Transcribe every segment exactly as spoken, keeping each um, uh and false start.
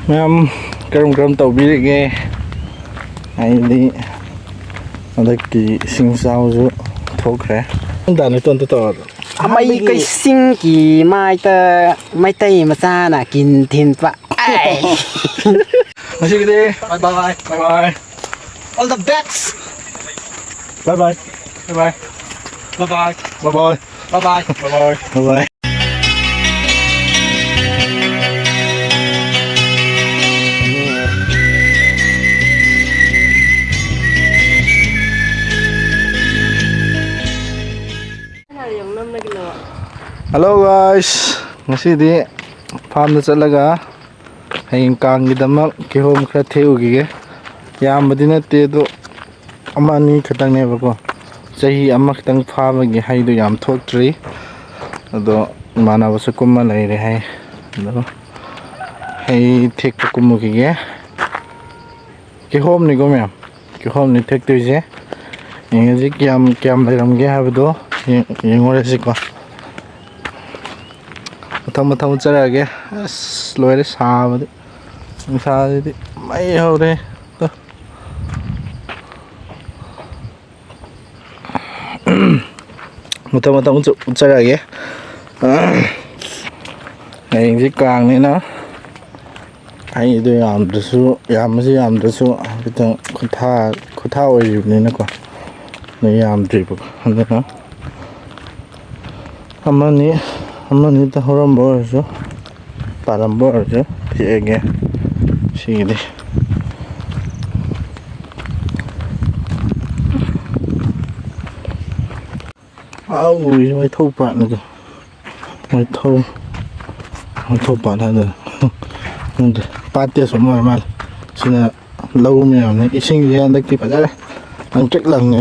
ꯃꯌꯥꯝ ꯀꯔꯝ ꯀꯔꯝ ꯇꯧꯕꯤꯔꯤꯒꯦ? ꯑꯩꯗꯤ ꯍꯟꯗꯛꯇꯤ ꯏꯁꯤꯡ ꯏꯆꯥꯎꯁꯨ ꯊꯣꯛꯈ꯭ꯔꯦ꯫ ꯅꯨꯡꯗꯥꯡ ꯅꯇꯣꯟꯇ ꯇꯧꯔꯗꯣ꯫ ꯑꯃꯩ ꯀꯩꯁꯤꯡꯒꯤ ꯃꯥꯏꯇ ꯃꯩꯇꯩ ꯃꯆꯥꯅ ꯀꯤꯟ ꯊꯤꯟꯕ꯫ ꯑꯩ꯫ ꯉꯁꯤꯒꯤꯗꯤ bye bye, bye bye. All the best. Bye bye. Bye bye. Bye bye. Bye bye. Bye bye. Bye bye. Bye bye. Hello guys, ꯉꯁꯤꯗꯤ farmꯗ ꯆꯠꯂꯒ ꯍꯌꯦꯡ ꯀꯥꯡꯒꯤꯗꯃꯛ ꯀꯤꯍꯣꯝ ꯈꯔ ꯊꯦꯛꯎꯈꯤꯒꯦ꯫ ꯌꯥꯝꯕꯗꯤ ꯅꯠꯇꯦ ꯑꯗꯣ, ꯑꯃ ꯑꯅꯤ ꯈꯛꯇꯪꯅꯦꯕꯀꯣ꯫ ꯆꯍꯤ ꯑꯃꯈꯛꯇꯪ ꯐꯥꯕꯒꯤ ꯍꯩꯗꯣ ꯌꯥꯝ ꯊꯣꯛꯇ꯭ꯔꯤ꯫ ꯑꯗꯣ ꯏꯃꯥꯟꯅꯕꯁꯨ ꯀꯨꯝꯃ ꯂꯩꯔꯦ ꯍꯥꯏ꯫ ꯑꯗꯣ ꯍꯩ ꯊꯦꯛꯄ ꯀꯨꯝꯃꯨꯈꯤꯒꯦ꯫ ꯀꯤꯍꯣꯝꯅꯤꯀꯣ ꯃꯌꯥꯝ, ꯀꯤꯍꯣꯝꯅꯤ ꯊꯦꯛꯇꯣꯏꯁꯦ꯫ ꯌꯦꯡꯉꯁꯤ ꯀꯌꯥꯝ ꯀꯌꯥꯝ ꯂꯩꯔꯝꯒꯦ ꯍꯥꯏꯕꯗꯣ ꯌꯦꯡ-, ꯌꯦꯡꯉꯨꯔꯁꯤꯀꯣ꯫ ꯃꯊꯪ ꯃꯊꯪ ꯎꯠꯆꯔꯛꯑꯒꯦ꯫ ꯑꯁ, ꯂꯣꯏꯔꯦ ꯁꯥꯕꯗꯤ, ꯅꯨꯡꯁꯥꯁꯤꯗꯤ ꯃꯩ ꯍꯧꯔꯦ꯫ ꯃꯊꯪ ꯃꯊꯪ ꯎꯠꯆ-, ꯎꯠꯆꯔꯛꯑꯒꯦ꯫ ꯍꯌꯦꯡꯁꯦ ꯀꯥꯡꯅꯤꯅ ꯍꯩꯗꯣ ꯌꯥꯝꯗ꯭ꯔꯁꯨ, ꯌꯥꯝꯃꯁꯨ ꯌꯥꯝꯗ꯭ꯔꯁꯨ ꯍꯥꯏꯐꯦꯠꯇꯪ ꯈꯨꯠꯊꯥ, ꯈꯨꯠꯊꯥ ꯑꯣꯏꯔꯤꯕꯅꯤꯅꯀꯣ꯫ ꯑꯗꯨ ꯌꯥꯝꯗ꯭ꯔꯤꯕ ꯑꯗꯨꯅ ꯑꯃꯅꯤ, ꯑꯃꯅꯤꯗ ꯍꯧꯔꯝꯕ ꯑꯣꯏꯔꯁꯨ, ꯄꯥꯜꯂꯝꯕ ꯑꯣꯏꯔꯁꯨ ꯍꯦꯛꯑꯒꯦ꯫ ꯁꯤꯒꯤꯗꯤ ꯑꯥ ꯎꯔꯤꯁꯦ ꯋꯥꯏꯊꯧ ꯄꯥꯠꯅꯤꯗ꯫ ꯋꯥꯏꯊꯧ, ꯋꯥꯏꯊꯧ ꯄꯥꯠ ꯍꯥꯏꯗꯣꯏꯔꯥ? ꯈꯪꯗꯦ꯫ ꯄꯥꯠꯇꯤ ꯑꯁꯣꯝ ꯑꯣꯏꯔ ꯃꯥꯜꯂꯦ꯫ ꯁꯤꯅ ꯂꯧ ꯃꯌꯥꯝꯅꯤ꯫ ꯏꯁꯤꯡꯁꯦ ꯍꯟꯗꯛꯇꯤ ꯐꯖꯔꯦ꯫ ꯂꯪꯇ꯭ꯔꯤꯛ ꯂꯪꯉꯦ꯫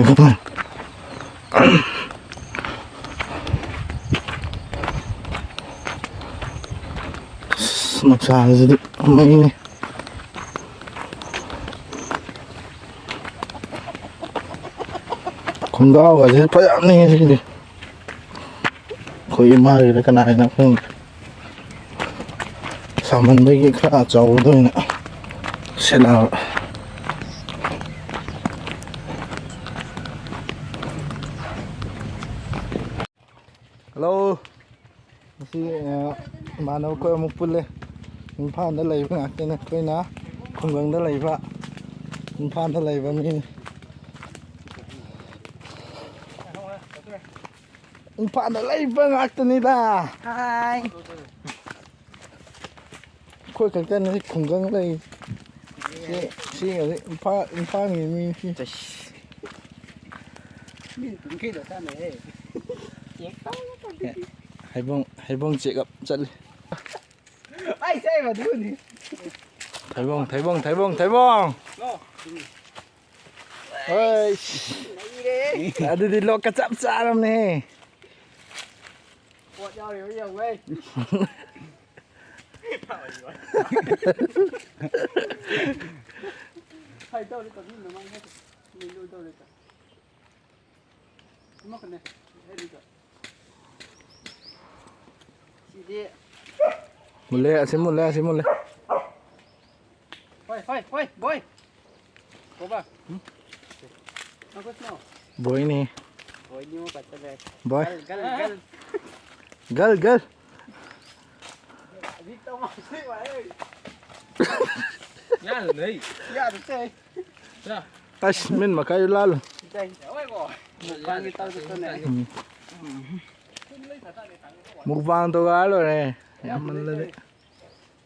ꯑꯁ, ꯅꯨꯡꯁꯥꯁꯤꯗꯤ ꯃꯩꯅꯤ꯫ ꯈꯣꯡꯒ꯭ꯔꯥꯎꯒꯁꯦ ꯐꯖꯕꯅꯤ ꯉꯁꯤꯗꯤ꯫ ꯑꯩꯈꯣꯏ ꯏꯃꯥꯒꯤꯔ ꯀꯅꯥꯒꯤꯅꯣ ꯈꯪꯗꯦ꯫ ꯁꯥꯃꯟꯕꯒꯤ ꯈꯔ ꯑꯆꯧꯕꯗ ꯑꯣꯏꯅ ꯁꯦꯠꯂꯛꯑꯕ꯫ ꯍꯜꯂꯣ꯫ ꯉꯁꯤ, ꯑ, ꯏꯃꯥꯟꯅꯕ ꯑꯩꯈꯣꯏ ꯑꯃꯨꯛ ꯄꯨꯜꯂꯦ꯫ ꯏꯝꯐꯥꯜꯗ ꯂꯩꯕ ꯉꯥꯛꯇꯅꯦ꯫ ꯑꯩꯈꯣꯏꯅ ꯈꯨꯡꯒꯪꯗ ꯂꯩꯕ, ꯏꯝꯐꯥꯜꯗ ꯂꯩꯕ ꯃꯤꯅꯤ꯫ ꯏꯝꯐꯥꯜꯗ ꯂꯩꯕ ꯉꯥꯛꯇꯅꯤꯗ꯫ ꯍꯥꯏ꯫ ꯑꯩꯈꯣꯏ ꯈꯛꯇꯅꯤ ꯈꯨꯡꯒꯪ ꯂꯩ꯫ ꯁꯤ, ꯁꯤ ꯍꯧꯖꯤꯛ ꯏꯝꯐꯥꯜ, ꯏꯝꯐꯥꯜꯒꯤ ꯃꯤ ꯁꯤ꯫ ꯃꯤꯅ ꯄꯨꯡꯈꯩꯗ ꯆꯥꯟꯅꯩꯍꯦ꯫ ꯍꯩꯕꯣꯡ, ꯍꯩꯕꯣꯡ check up ꯆꯠꯂꯤ꯫ ꯑꯩ ꯆꯥꯏꯕ ꯑꯗꯨꯅꯤ꯫ ꯊꯩꯕꯣꯡ, ꯊꯩꯕꯣꯡ, ꯊꯩꯕꯣꯡ, ꯊꯩꯕꯣꯡ꯫ ꯍꯣꯏ꯫ ꯅꯩꯔꯦ꯫ ꯑꯗꯨꯗꯤ ꯂꯣꯛꯀ ꯆꯞ ꯆꯥꯔꯝꯅꯦ꯫ ꯄꯣꯠ ꯌꯥꯎꯔꯤꯕ ꯌꯦꯡꯉꯨꯍꯦ꯫ ꯐꯥꯏ ꯇꯧꯔꯦ, ꯇꯧꯔꯦ, ꯃꯃꯥꯡ ꯍꯥꯏꯗꯣ꯫ ꯃꯤꯡꯗꯣ ꯇꯧꯔꯦ, ꯇꯧꯔꯦ꯫ ꯑꯃꯈꯛꯅꯦ꯫ ꯍꯦꯔꯤꯗꯣ꯫ ꯁꯤꯗꯤ꯫ ꯃꯨꯜꯂꯦ, ꯑꯁꯤ ꯃꯨꯜꯂꯦ, ꯑꯁꯤ ꯃꯨꯜꯂꯦ꯫ ꯍꯣꯏ, ꯍꯣꯏ, ꯍꯣꯏ, ꯕꯣꯏ꯫ ꯀꯣꯕꯥ꯫ ꯎꯝ? ꯅꯪ ꯀꯣꯆꯅꯣ? ꯕꯣꯏꯅꯤ꯫ ꯕꯣꯏꯅꯤ ꯑꯃ ꯄꯠꯇ ꯂꯩ꯫ ꯕꯣꯏ꯫ ꯒꯜ, ꯒꯜ, ꯒꯜ꯫ ꯒꯜ, ꯒꯜ꯫ ꯑꯗꯤ ꯇꯧ ꯃꯥꯁꯤ ꯋꯥꯏ꯫ ꯌꯥꯗ ꯂꯩ꯫ ꯌꯥꯗ ꯇꯩ꯫ ꯌꯥ꯫ ꯑꯁ, ꯃꯤꯟ ꯃꯈꯥꯏ ꯂꯥꯜꯂꯨ꯫ ꯇꯩ꯫ ꯍꯣꯏ ꯕꯣ꯫ ꯃꯨꯛꯕꯥꯡꯒꯤ ꯇꯧꯗ ꯇꯅꯦ꯫ ꯎꯝ꯫ ꯃꯨꯛꯕꯥꯡ ꯇꯧꯒꯥꯏꯔ ꯂꯣꯏꯔꯦ꯫ ꯌꯥꯝꯃꯜꯂꯗꯤ꯫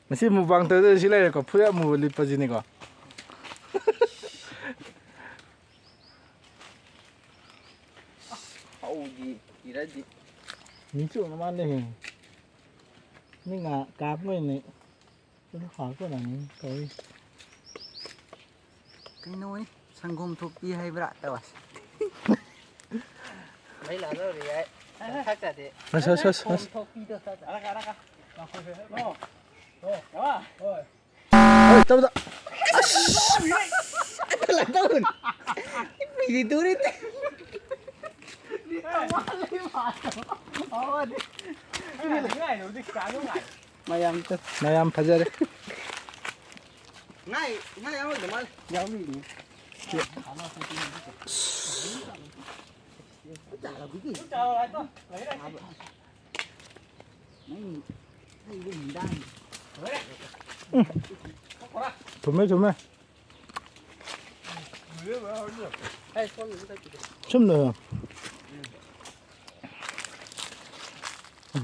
ꯉꯁꯤ ꯃꯨꯛꯕꯥꯡ ꯇꯧꯗꯣꯏ ꯁꯤ ꯂꯩꯔꯦꯀꯣ, ꯐꯨꯔꯤꯠ ꯑꯃꯨꯕ ꯂꯤꯠꯄꯁꯤꯅꯤꯀꯣ꯫ ꯍꯧꯗꯤ ꯏꯔꯗꯤ꯫ ꯃꯤ ꯆꯨꯝꯅ ꯃꯥꯜꯂꯦꯍꯦ꯫ ꯃꯤ ꯉꯥ ꯀꯥꯞꯄꯣꯏꯅꯦ꯫ ꯑꯗꯨ ꯍꯥꯎꯇꯅꯅꯤ ꯇꯧꯔꯤ꯫ ꯀꯩꯅꯣꯅꯤ, ꯁꯪꯒꯣꯝ ꯊꯣꯛꯄꯤ ꯍꯥꯏꯕ꯭ꯔꯥ? ꯇꯧꯔꯁꯤ꯫ ꯃꯩ ꯂꯥꯛꯗꯧꯔꯤ ꯌꯥꯏ꯫ ꯊꯛ ꯆꯥꯗꯦ꯫ ꯑꯁ, ꯑꯁ, ꯑꯁ, ꯑꯁ꯫ ꯁꯪꯒꯣꯝ ꯊꯣꯛꯄꯤꯗꯣ ꯆꯥ ꯆꯥ꯫ ꯑꯔꯥ, ꯑꯔꯥ, ꯑꯔꯥ꯫ ꯂꯥꯛꯈꯣꯏ, ꯂꯥꯛꯈꯣꯏ꯫ ꯂꯥꯛꯈꯣꯏ꯫ ꯍꯣꯏ꯫ ꯍꯣꯏ, ꯇꯧꯗ꯫ ꯑꯁ! ꯂꯥꯛꯇꯧꯔꯤ꯫ ꯃꯤꯗꯤ ꯇꯨꯔꯤ꯫ ꯅꯨꯡꯉꯥꯏ, ꯅꯨꯡꯉꯥꯏ, ꯅꯨꯡꯉꯥꯏ꯫ ꯃꯌꯥꯝ ꯐꯖꯔꯦ꯫ ꯉꯥ ꯌꯥꯎꯔꯣꯏꯗ ꯃꯥꯜꯂꯦ꯫ ꯌꯥꯎꯔꯤꯅꯦ꯫ ꯊꯨꯝꯃꯦ, ꯊꯨꯝꯃꯦ꯫ ꯁꯨꯝꯅ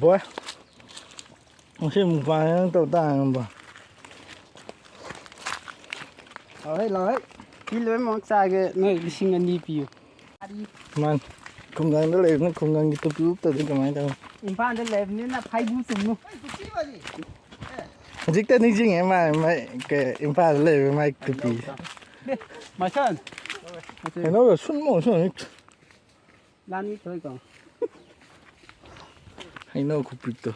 ꯕꯣꯏ꯫ ꯉꯁꯤ ꯃꯨꯛꯕꯥꯡ ꯇꯧ ꯇꯥꯔꯦ ꯅꯪꯕꯣ꯫ ꯂꯥꯎꯍꯦ, ꯂꯥꯎꯍꯦ꯫ ꯁꯤ ꯂꯣꯏꯅꯃꯛ ꯆꯥꯒꯦ, ꯅꯣꯏ ꯂꯤꯁꯤꯡ ꯑꯅꯤ ꯄꯤꯌꯨ꯫ ꯃꯥꯅꯤ꯫ ꯈꯨꯡꯒꯪꯗ ꯂꯩꯕꯅꯤꯅ ꯈꯨꯡꯒꯪꯒꯤ ꯇꯨꯄꯤ ꯎꯞꯇꯗꯤ ꯀꯃꯥꯏꯅ ꯇꯧꯅꯤ? ꯏꯝꯐꯥꯜꯗ ꯂꯩꯕꯅꯤꯅ ꯐꯩꯕꯨ ꯆꯨꯝꯃꯨ꯫ ꯍꯧꯖꯤꯛꯇ ꯅꯤꯡꯁꯤꯡꯉꯦ ꯃꯥ, ꯃꯥ, ꯀꯩ, ꯏꯝꯐꯥꯜꯗ ꯂꯩꯕ ꯃꯥꯏ ꯇꯨꯄꯤ꯫ ꯃꯥꯏꯁꯟ꯫ ꯀꯩꯅꯣ, ꯁꯨꯟ ꯃꯣ, ꯁꯨꯟ꯫ ꯂꯥꯟꯃꯤ ꯊꯣꯛꯏꯀꯣ꯫ ꯍꯩꯅꯧ ꯈꯨꯄꯤꯛꯇꯣ꯫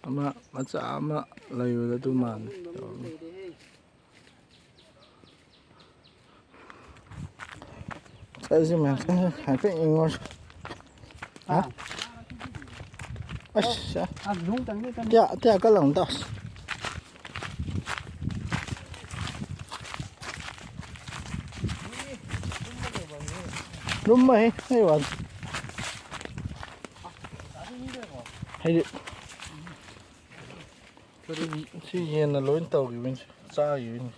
ꯑꯃ ꯃꯆꯥ ꯑꯃ ꯂꯩꯕꯗ ꯑꯗꯨ ꯃꯥꯜꯂꯦ꯫ ꯆꯠꯂꯁꯤ ꯃꯌꯥꯝ, ꯆꯠꯂꯁꯤ꯫ ꯍꯥꯏꯐꯦꯠ ꯌꯦꯡꯉꯨꯔꯁꯤ꯫ ꯍꯥ? ꯑꯁ, ꯑꯁ, ꯅꯣꯡ ꯇꯪꯒꯦ ꯇꯪꯒꯦ꯫ ꯀꯌꯥ, ꯀꯌꯥ ꯀꯜꯂꯝ ꯇꯥꯁ꯫ ꯂꯨꯝꯃꯍꯦ, ꯑꯩ ꯋꯥꯗꯤ꯫ ꯍꯥꯏꯗꯤ, ꯁꯤ, ꯁꯤ ꯌꯦꯟꯅ ꯂꯣꯏ ꯇꯧꯈꯤꯕꯅꯤ, ꯆꯥꯈꯤꯕꯅꯤ꯫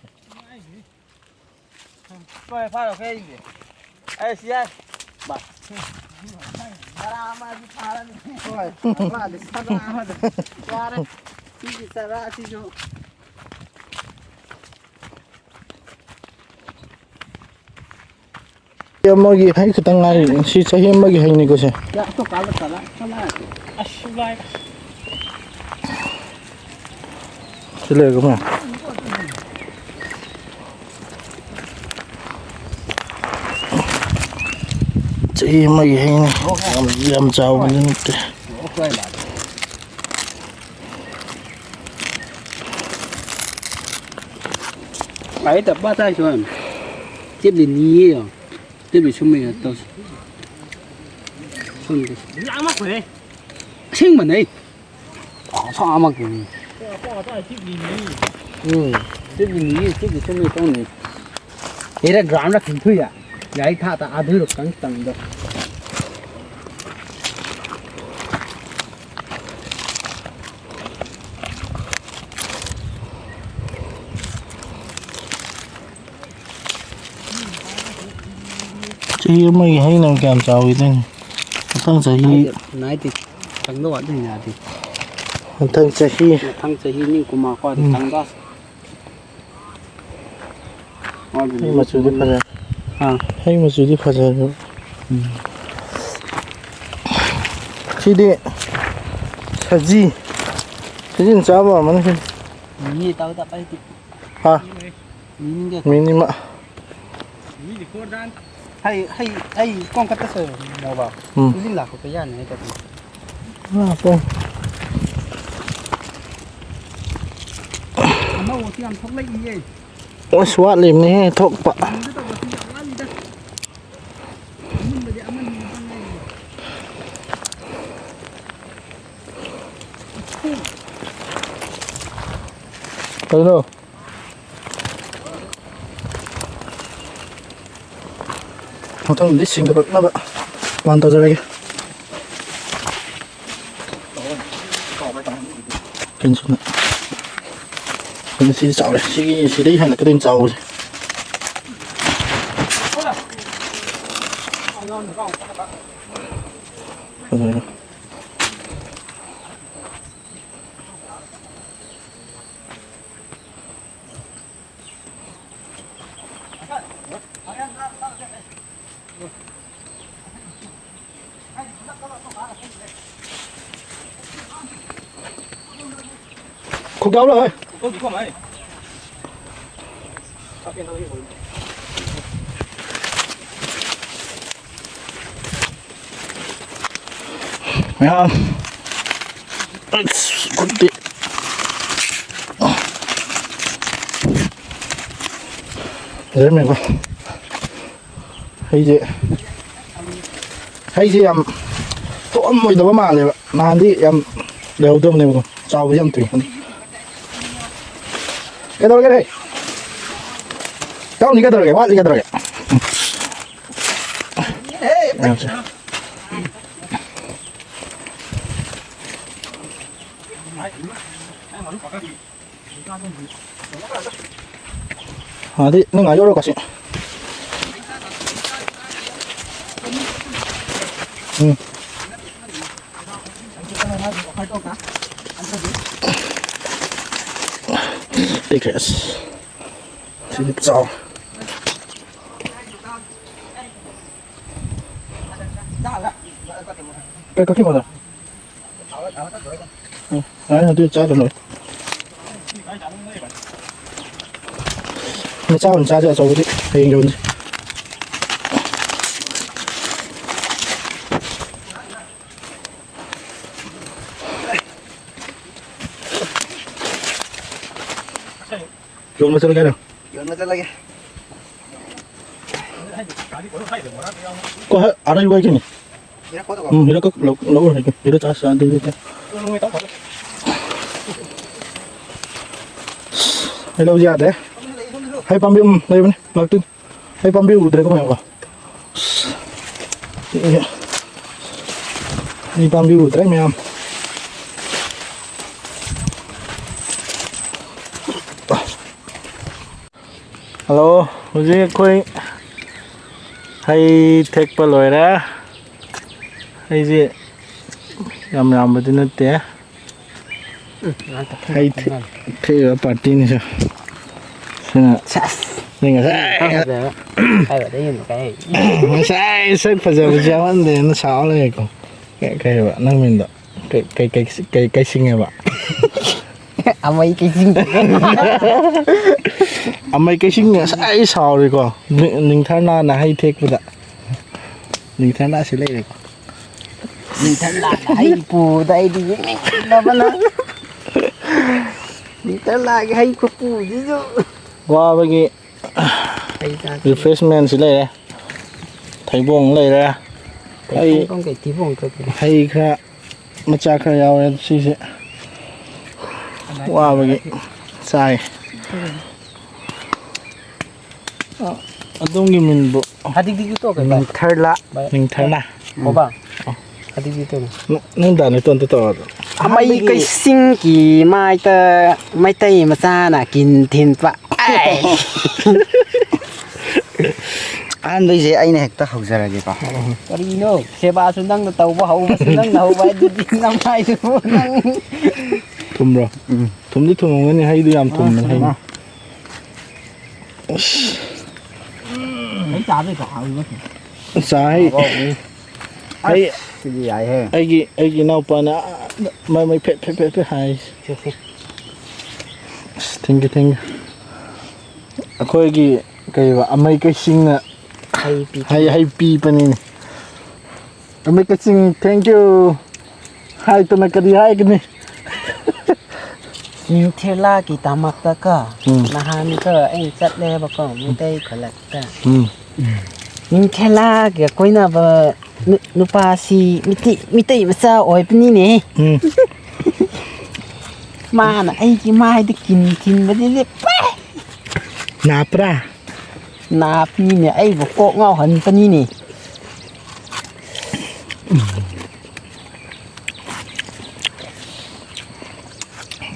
ꯍꯣꯏ, ꯐꯥꯔꯣ, ꯀꯩ ꯌꯦꯡꯒꯦ? ꯑꯩ ꯁꯤ ꯌꯥꯏ꯫ ꯕꯥ꯫ ꯆꯔꯥ ꯑꯃꯗꯤ ꯐꯥꯔꯅꯤ꯫ ꯍꯣꯏ, ꯑꯃꯗꯤ ꯆꯔꯥ ꯑꯃꯗꯤ꯫ ꯌꯥꯔꯦ꯫ ꯁꯤꯒꯤ ꯆꯔꯥ ꯑꯁꯤꯁꯨ꯫ ꯑꯃꯒꯤ ꯍꯩ ꯈꯛꯇꯪ ꯉꯥꯏꯔꯤ꯫ ꯁꯤ ꯆꯍꯤ ꯑꯃꯒꯤ ꯍꯩꯅꯤꯀꯣ ꯁꯦ꯫ ꯌꯥ, ꯑꯇꯣꯞꯄ ꯑꯃ ꯆꯠꯂ, ꯆꯠꯂ꯫ ꯑꯁ, ꯚꯥꯏ꯫ ꯁꯤ ꯂꯩꯔꯒ ꯃꯌꯥꯝ꯫ ꯆꯍꯤ ꯑꯃꯒꯤ ꯍꯩꯅꯤ꯫ ꯌꯥꯝ, ꯌꯥꯝ ꯆꯥꯎꯕꯗꯤ ꯅꯠꯇꯦ꯫ ꯑꯩ ꯇꯞꯄꯥ ꯇꯥꯏ ꯁꯣꯝ꯫ ꯇꯦꯞꯂꯤ ꯅꯤꯌꯦ ꯌꯣ꯫ ꯇꯦꯞꯂꯤ ꯁꯨꯝꯃꯦ ꯇꯧꯁꯤ꯫ ꯁꯣꯝꯗ꯫ ꯑꯁꯦꯡꯕꯅꯦ꯫ ꯁꯥꯃꯛꯇꯣꯏꯅꯤ꯫ ꯎꯝ, ꯁꯤꯒꯤ ꯃꯤ, ꯁꯤꯒꯤ ꯁꯨꯝ ꯇꯧꯅꯤ꯫ ꯏꯔꯦ ꯒ꯭ꯔꯥꯎꯟꯗ ꯈꯤꯟꯊꯨꯏꯌꯥ꯫ ꯌꯥꯏ ꯊꯥ ꯇ ꯑꯗꯨꯏꯔꯣ ꯈꯤꯇꯪ ꯈꯤꯇꯪꯗꯣ꯫ ꯆꯍꯤ ꯑꯃꯒꯤ ꯍꯩꯅꯕ ꯀꯌꯥꯝ ꯆꯥꯎꯈꯤꯗꯣꯏꯅꯣ? ꯃꯊꯪ ꯆꯍꯤ꯫ ꯅꯥꯏꯗꯦ, ꯅꯥꯏꯗꯦ꯫ ꯈꯪꯗꯧ ꯋꯥꯠꯂꯤꯅꯦ ꯑꯗꯤ꯫ ꯃꯊꯪ ꯆꯍꯤ꯫ ꯃꯊꯪ ꯆꯍꯤ ꯅꯤꯡꯀꯨꯃꯥ ꯀꯣ ꯑꯗꯤ ꯎꯝ꯫ ꯈꯪꯗꯧ꯫ ꯍꯩ ꯃꯆꯨꯗꯤ ꯐꯖꯔꯦ꯫ ꯑꯥ꯫ ꯍꯩ ꯃꯆꯨꯗꯤ ꯐꯖꯔꯦ꯫ ꯎꯝ꯫ ꯁꯤꯗꯤ ꯁꯖꯤ꯫ ꯁꯖꯤꯅ ꯆꯥꯕ ꯑꯣꯏꯔꯝꯃꯅꯤ ꯁꯤꯗꯤ꯫ ꯃꯤ ꯇꯧꯗ ꯄꯥꯏꯇꯤ꯫ ꯍꯥ? ꯃꯤꯅꯤꯡꯒ ꯃꯤꯅꯤꯃ꯫ ꯍꯩ, ꯍꯩ, ꯑꯩ ꯀꯣꯟ ꯈꯛꯇ ꯁꯣꯏꯕ ꯃꯣꯕꯥ꯫ ꯎꯝ꯫ ꯏꯂꯤꯡ ꯂꯥꯛꯄ ꯌꯥꯅꯤ ꯍꯥꯏꯇꯥꯔꯦ꯫ ꯂꯥꯛꯄ꯫ ꯑꯅꯧꯕꯁꯨ ꯌꯥꯝ ꯊꯣꯛꯂꯛꯏꯌꯦ꯫ ꯑꯁ, ꯋꯥꯠꯂꯤꯕꯅꯦꯍꯦ ꯊꯣꯛꯄ꯫ ꯇꯧꯕꯁꯨ ꯌꯥꯝ ꯋꯥꯠꯂꯤꯗ꯫ ꯑꯃꯨꯟꯕꯗꯤ ꯑꯃꯅꯤ ꯈꯛꯇ ꯉꯥꯏꯔꯤꯌꯦ꯫ ꯀꯩꯅꯣ? ꯃꯊꯪꯗꯤ ꯁꯤꯡꯗꯣꯔꯛꯅꯕ plan ꯇꯧꯖꯔꯒꯦ꯫ ꯀꯩꯅꯣꯁꯤꯅ꯫ ꯀꯩꯅꯣ ꯁꯤꯗꯤ ꯆꯥꯎꯔꯦ꯫ ꯁꯤꯒꯤ ꯁꯤꯗꯩ ꯍꯦꯜꯂꯛꯀꯗꯣꯏꯅꯤ ꯆꯥꯎꯕꯁꯦ꯫ ꯐꯖꯔꯦ꯫ ꯈꯨꯒꯥꯎ ꯂꯥꯛꯑꯣꯏ꯫ ꯃꯌꯥꯝ꯫ ꯑꯁ, ꯈꯨꯠꯇꯤ꯫ ꯐꯖꯔꯝꯃꯦꯀꯣ꯫ ꯍꯩꯁꯦ, ꯍꯩꯁꯦ ꯌꯥꯝ ꯊꯣꯛꯑꯝꯃꯣꯏꯗꯕ ꯃꯥꯜꯂꯦꯕ꯫ ꯅꯍꯥꯟꯗꯤ ꯌꯥꯝ ꯂꯩꯍꯧꯗꯕꯅꯦꯕꯀꯣ꯫ ꯇꯥꯎꯕꯁꯦ ꯌꯥꯝ ꯊꯨꯏ꯫ ꯀꯩꯗꯧꯔꯒꯦ ꯔꯦ? ꯇꯥꯎꯅꯤ ꯀꯩꯗꯧꯔꯒꯦ? ꯋꯥꯠꯂꯤ ꯀꯩꯗꯧꯔꯒꯦ? ꯑꯗꯤ ꯅꯪ ꯉꯥꯏ ꯌꯧꯔꯣ ꯀꯁꯤ꯫ ꯎꯝ꯫ ꯄꯤꯛꯈ꯭ꯔꯦ ꯑꯁ꯫ ꯁꯤꯗꯤ ꯆꯥꯎ꯫ ꯀꯩ ꯀꯛꯆꯤꯡ ꯕꯖꯥꯔ? ꯎꯝ, ꯌꯥꯔꯦ, ꯑꯗꯨ ꯆꯥꯗ ꯂꯣꯏꯔꯦ꯫ ꯃꯆꯥ ꯑꯣꯏꯅ ꯆꯥꯁꯦ, ꯑꯆꯧꯕꯗꯤ ꯍꯌꯦꯡ ꯌꯣꯟꯁꯦ꯫ ꯌꯣꯟꯕ ꯆꯠꯂꯒꯦ ꯍꯥꯏꯔꯣ? ꯌꯣꯟꯕ ꯆꯠꯂꯒꯦ꯫ ꯀꯣ ꯍ-, ꯑꯔꯩꯕ ꯑꯩꯒꯤꯅꯤ꯫ ꯍꯤꯔꯛꯄꯗꯣ? ꯎꯝ, ꯍꯤꯔꯛꯀ ꯂꯧ-, ꯂꯧꯔꯣꯏꯒꯦ꯫ ꯍꯤꯔꯛ ꯆꯥ-, ꯆꯥꯗꯦ ꯍꯧꯖꯤꯛꯇꯤ꯫ ꯍꯩꯅꯧꯁꯦ ꯌꯥꯗ꯭ꯔꯦ꯫ ꯍꯩ ꯄꯥꯝꯕꯤ, ꯎꯝ, ꯂꯩꯕꯅꯤ, ꯂꯥꯛꯇꯣꯏꯅꯤ꯫ ꯍꯩ ꯄꯥꯝꯕꯤ ꯎꯗ꯭ꯔꯦꯀꯣ ꯃꯌꯥꯝꯀꯣ꯫ ꯑꯩ ꯄꯥꯝꯕꯤ ꯎꯗ꯭ꯔꯦ ꯃꯌꯥꯝ꯫ ꯍꯜꯂꯣ, ꯍꯧꯖꯤꯛ ꯑꯩꯈꯣꯏ ꯍꯩ ꯊꯦꯛꯄ ꯂꯣꯏꯔꯦ꯫ ꯍꯩꯁꯦ ꯌꯥꯝ ꯌꯥꯝꯕꯗꯤ ꯅꯠꯇꯦ꯫ ꯎꯝ, ꯉꯥꯛꯇ ꯍꯩ ꯊꯦꯛ-, ꯊꯦꯡꯅ ꯊꯦꯛꯏꯕ ꯄꯥꯔꯇꯤꯅꯤꯁꯨ꯫ ꯁꯤꯅ ꯁꯦꯁ! ꯅꯪ ꯉꯁꯥꯏ ꯈꯔ ꯐꯖꯕ꯫ ꯍꯥꯏꯕꯗ ꯌꯦꯡꯕ ꯀꯥꯏ꯫ ꯉꯁꯥꯏ ꯁꯛ ꯐꯖꯕꯁꯦ ꯌꯥꯎꯍꯟꯗꯦꯅ ꯁꯥꯎ ꯂꯩꯔꯦꯀꯣ꯫ ꯀꯩ, ꯀꯩ ꯍꯥꯏꯕ? ꯅꯪ ꯃꯤꯡꯗꯣ? ꯀꯩ, ꯀꯩ, ꯀꯩ, ꯀꯩ, ꯀꯩ ꯁꯤꯡꯉꯦꯕ? ꯑꯃꯩ ꯀꯩꯁꯤꯡ꯫ ꯑꯃꯩ ꯀꯩꯁꯤꯡ ꯉꯁꯥꯏ ꯁꯥꯎꯔꯤꯀꯣ, ꯅꯤ-, ꯅꯤꯡꯊꯔꯅꯥꯅ ꯍꯩ ꯊꯦꯛꯄꯗ꯫ ꯅꯤꯡꯊꯔꯅꯥꯁꯤ ꯂꯩꯔꯦꯀꯣ꯫ ꯅꯤꯡꯊꯔꯅꯥꯅ ꯍꯩ ꯄꯨꯕꯗ ꯑꯩꯗꯤ ꯌꯦꯡꯅꯤꯡꯗꯕꯅ꯫ ꯅꯤꯡꯊꯔꯅꯥꯒꯤ ꯍꯩ ꯈꯨꯄꯨꯁꯤꯁꯨ꯫ ꯋꯥꯕꯒꯤ ꯍꯩ ꯆꯥꯁꯤ꯫ Refreshmentꯁꯤ ꯂꯩꯔꯦ꯫ ꯊꯩꯕꯣꯡ ꯂꯩꯔꯦ꯫ ꯀꯩ ꯑꯩ ꯊꯩꯕꯣꯡ ꯀꯩ ꯊꯩꯕꯣꯡ ꯀꯩ ꯀꯩ꯫ ꯍꯩ ꯈꯔ ꯃꯆꯥ ꯈꯔ ꯌꯥꯎꯔꯦ ꯁꯤꯁꯦ꯫ ꯋꯥꯕꯒꯤ ꯆꯥꯏ꯫ ꯑ, ꯑꯗꯣꯝꯒꯤ ꯃꯤꯡꯕꯨ? ꯍꯥꯏꯗꯤ ꯇꯣꯛꯑꯒ ꯅꯤꯡꯊꯔꯂꯥ꯫ ꯅꯤꯡꯊꯔꯂꯥ꯫ ꯍꯣꯕꯥ꯫ ꯑꯗꯨꯗꯤ ꯇꯧꯅꯨ꯫ ꯅ-, ꯅꯪ ꯗꯥ ꯅꯇꯣꯟꯗ ꯇꯧꯔꯣ ꯑꯗꯣ꯫ ꯑꯃꯩ ꯀꯩꯁꯤꯡꯒꯤ ꯃꯥꯏꯇ ꯃꯩꯇꯩ ꯃꯆꯥꯅ ꯀꯤꯟ ꯊꯤꯟꯕ꯫ ꯑꯩ꯫ ꯑꯍꯥꯟꯕꯩꯁꯦ ꯑꯩꯅ ꯍꯦꯛꯇ ꯍꯧꯖꯔꯒꯦꯀꯣ꯫ ꯀꯔꯤꯅꯣ? ꯁꯦꯕꯥꯁꯨ ꯅꯪꯅ ꯇꯧꯕ, ꯍꯧꯕꯁꯨ ꯅꯪꯅ ꯍꯧꯕ, ꯑꯗꯨꯗꯤ ꯅꯃꯥꯏꯗꯨꯕꯨ ꯅꯪ꯫ ꯊꯨꯝꯕ꯭ꯔꯣ? ꯎꯝ꯫ ꯊꯨꯝꯗꯤ ꯊꯨꯝꯃꯝꯒꯅꯤ, ꯍꯩꯗꯤ ꯌꯥꯝ ꯊꯨꯝꯕꯅꯤ, ꯍꯩ꯫ ꯑꯥ꯫ ꯑꯁ꯫ ꯍꯩ ꯆꯥꯕꯩ ꯀꯣ ꯍꯥꯎꯔꯤꯕ꯫ ꯆꯥ ꯍꯩ꯫ ꯍꯥꯎꯕ ꯍꯥꯎꯕꯅꯤ꯫ ꯍꯩ꯫ ꯑꯁ, ꯁꯤꯗꯤ ꯌꯥꯏꯍꯦ꯫ ꯑꯩꯒꯤ, ꯑꯩꯒꯤ ꯏꯅꯥꯎꯄꯥꯅ ꯃꯃꯩ ꯐꯦꯠ ꯐꯦꯠ ꯐꯦꯠ ꯐꯦꯠ ꯍꯥꯏ꯫ ꯁꯦ, ꯁꯦ꯫ ꯑꯁ, thank you, thank you꯫ ꯑꯩꯈꯣꯏꯒꯤ ꯀꯩꯕ ꯑꯃꯩ ꯀꯩꯁꯤꯡꯅ ꯍꯩ ꯄꯤ-, ꯍꯩ, ꯍꯩ ꯄꯤꯕꯅꯤꯅꯦ꯫ ꯑꯃꯩ ꯀꯩꯁꯤꯡ, thank you꯫ ꯍꯥꯏꯇꯅ ꯀꯔꯤ ꯍꯥꯏꯒꯅꯤ? ꯅꯤꯡꯊꯤꯂꯥꯒꯤꯗꯃꯛꯇ ꯀꯣ, ꯎꯝ꯫ ꯅꯍꯥꯟ ꯀꯣ ꯑꯩ ꯆꯠꯂꯦꯕꯀꯣ, ꯃꯩꯇꯩ ꯈꯨꯜꯂꯛꯇ꯫ ꯎꯝ꯫ ꯅꯤꯡꯊꯤꯂꯥꯒ ꯀꯣꯏꯅꯕ ꯅꯨ-, ꯅꯨꯄꯥꯁꯤ ꯃꯤꯇꯩ, ꯃꯤꯇꯩ ꯃꯆꯥ ꯑꯣꯏꯕꯅꯤꯅꯦ꯫ ꯎꯝ꯫ ꯃꯥꯅ ꯑꯩꯒꯤ ꯃꯥꯏꯗ ꯀꯤꯟ ꯊꯤꯟꯕꯗꯨꯗꯤ ꯄꯦ! ꯅꯥꯄ꯭ꯔꯥ? ꯅꯥꯞꯅꯤꯅꯦ, ꯑꯩꯕꯨ ꯀꯣꯛ ꯉꯥꯎꯍꯟꯕꯅꯤꯅꯦ꯫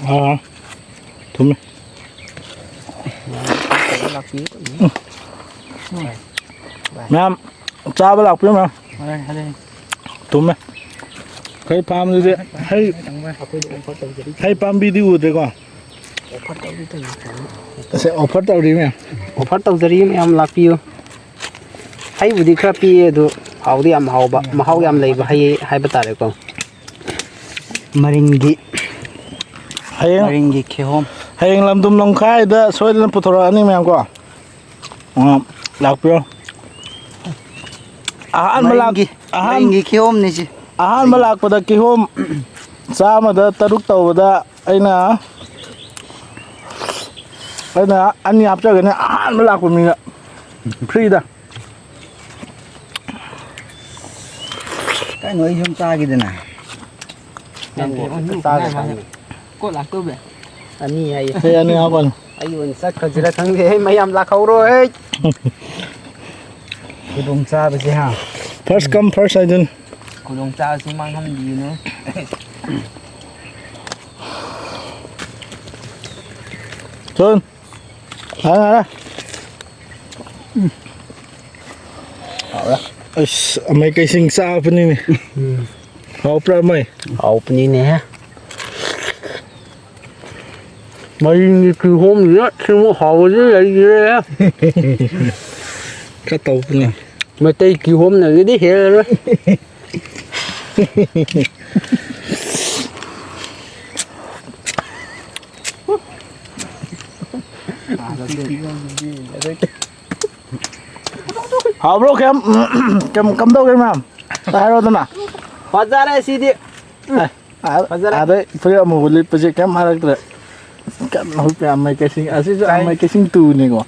ꯑꯥ, ꯊꯨꯝꯃꯦ꯫ ꯃꯌꯥꯝ ꯆꯥꯕ ꯂꯥꯛꯄꯤꯌꯨ, ꯃꯌꯥꯝ꯫ ꯊꯨꯝꯃꯦ꯫ ꯑꯩꯈꯣꯏ ꯐꯥꯝꯗꯨꯗꯤ ꯍꯩ, ꯍꯩ ꯄꯥꯝꯕꯤꯗꯤ ꯎꯗ꯭ꯔꯦꯀꯣ꯫ ꯑꯁꯦ, offer ꯇꯧꯔꯤ ꯃꯌꯥꯝ꯫ Offer ꯇꯧꯖꯔꯤ ꯃꯌꯥꯝ, ꯂꯥꯛꯄꯤꯌꯨ꯫ ꯍꯩꯕꯨꯗꯤ ꯈꯔ ꯄꯤꯛꯑꯦ, ꯑꯗꯨ ꯍꯥꯎꯗꯤ ꯌꯥꯝ ꯍꯥꯎꯕ, ꯃꯍꯥꯎ ꯌꯥꯝ ꯂꯩꯕ ꯍꯩ ꯍꯥꯏꯕ ꯇꯥꯔꯦꯀꯣ꯫ ꯃꯔꯤꯡꯒꯤ, ꯍꯌꯦꯡ, ꯃꯔꯤꯡꯒꯤ ꯀꯤꯍꯣꯝ꯫ ꯍꯌꯦꯡ ꯂꯝꯗꯨꯝ ꯂꯝꯈꯥꯏꯗ ꯁꯣꯏꯗꯅ ꯄꯨꯊꯣꯔꯛꯑꯅꯤ ꯃꯌꯥꯝ ꯀꯣ꯫ ꯑ, ꯂꯥꯛꯄꯤꯔꯣ꯫ ꯑꯍꯥꯟꯕ ꯂꯥꯛ-, ꯃꯔꯤꯡꯒꯤ, ꯑꯍꯥꯟ-, ꯃꯔꯤꯡꯒꯤ ꯀꯤꯍꯣꯝꯅꯤꯁꯤ꯫ ꯑꯍꯥꯟꯕ ꯃꯔꯤꯡ꯫ ꯂꯥꯛꯄꯗ ꯀꯤꯍꯣꯝ ꯆꯥꯝꯃꯗ ꯇꯔꯨꯛ ꯇꯧꯕꯗ ꯑꯩꯅ, ꯑꯩꯅ ꯑꯅꯤ ꯍꯥꯞꯆꯒꯅꯤ ꯑꯍꯥꯟꯕ ꯂꯥꯛꯄ ꯃꯤꯗ꯫ Free ꯗ꯫ ꯀꯩꯅꯣ, ꯑꯩ ꯁꯨꯝ ꯆꯥꯒꯦꯗꯅ꯫ ꯅꯪ ꯀꯤꯍꯣꯝ ꯆꯥꯒꯦ ꯍꯥꯏꯅꯤ꯫ ꯀꯣ ꯂꯥꯛꯇꯧꯕ꯫ ꯑꯅꯤ ꯍꯥꯏꯌꯦ꯫ ꯍꯦ, ꯑꯅꯤ ꯍꯥꯞꯄꯅꯤ꯫ ꯑꯩ ꯑꯣꯏꯅ ꯆꯠꯈ꯭ꯔꯁꯤꯔ ꯈꯪꯗꯦ꯫ ꯍꯦ, ꯃꯌꯥꯝ ꯂꯥꯛꯍꯧꯔꯣ꯫ ꯍꯦ, ꯈꯨꯗꯣꯡ ꯆꯥꯕꯁꯦ, ꯍꯥ? First come, first ꯍꯥꯏꯗꯨꯅꯤ꯫ ꯈꯨꯗꯣꯡ ꯆꯥꯕꯁꯤ ꯃꯥꯡꯍꯟꯕꯤꯒꯅꯨ꯫ ꯆꯣꯟ꯫ ꯉꯥꯏꯔꯦ, ꯉꯥꯏꯔꯦ꯫ ꯎꯝ꯫ ꯍꯥꯎꯔꯦ꯫ ꯑꯁ, ꯑꯃꯩ ꯀꯩꯁꯤꯡ ꯆꯥꯕꯅꯤꯅꯦ꯫ ꯎꯝ꯫ ꯍꯥꯎꯄ꯭ꯔꯥ, ꯑꯃꯩ? ꯍꯥꯎꯕꯅꯤꯅꯦ꯫ ꯃꯔꯤꯡꯒꯤ ꯀꯤꯍꯣꯝꯁꯤꯅ ꯁꯤꯃꯨꯛ ꯍꯥꯎꯕꯁꯤ ꯂꯩꯈꯤꯗ꯭ꯔꯦ꯫ ꯈꯔ ꯇꯧꯕꯅꯦ꯫ ꯃꯩꯇꯩ ꯀꯤꯍꯣꯝꯅꯒꯤꯗꯤ ꯍꯦꯜꯂꯔꯣꯏ꯫ ꯍꯥꯎꯕ꯭ꯔꯣ, ꯀꯌꯥꯝ, ꯀꯌꯥꯝ, ꯀꯝꯗꯧꯒꯦ, ꯃꯌꯥꯝ? ꯍꯥꯏꯔꯣꯗꯅ꯫ ꯐꯖꯔꯦ ꯁꯤꯗꯤ꯫ ꯑꯦ, ꯑꯥ, ꯐꯖꯔꯦ꯫ ꯑꯥꯗꯩ ꯐꯨꯔꯤꯠ ꯑꯃꯨꯕ ꯂꯤꯠꯄꯁꯦ ꯀꯩꯝ ꯍꯥꯏꯔꯛꯇ꯭ꯔꯦ꯫ ꯀꯟꯅ ꯍꯨꯠꯄ ꯌꯥꯝ ꯃꯩ ꯀꯩꯁꯤꯡ꯫ ꯑꯁꯤꯁꯨ ꯀꯥꯏ? ꯃꯩ ꯀꯩꯁꯤꯡ ꯇꯨꯅꯤꯀꯣ꯫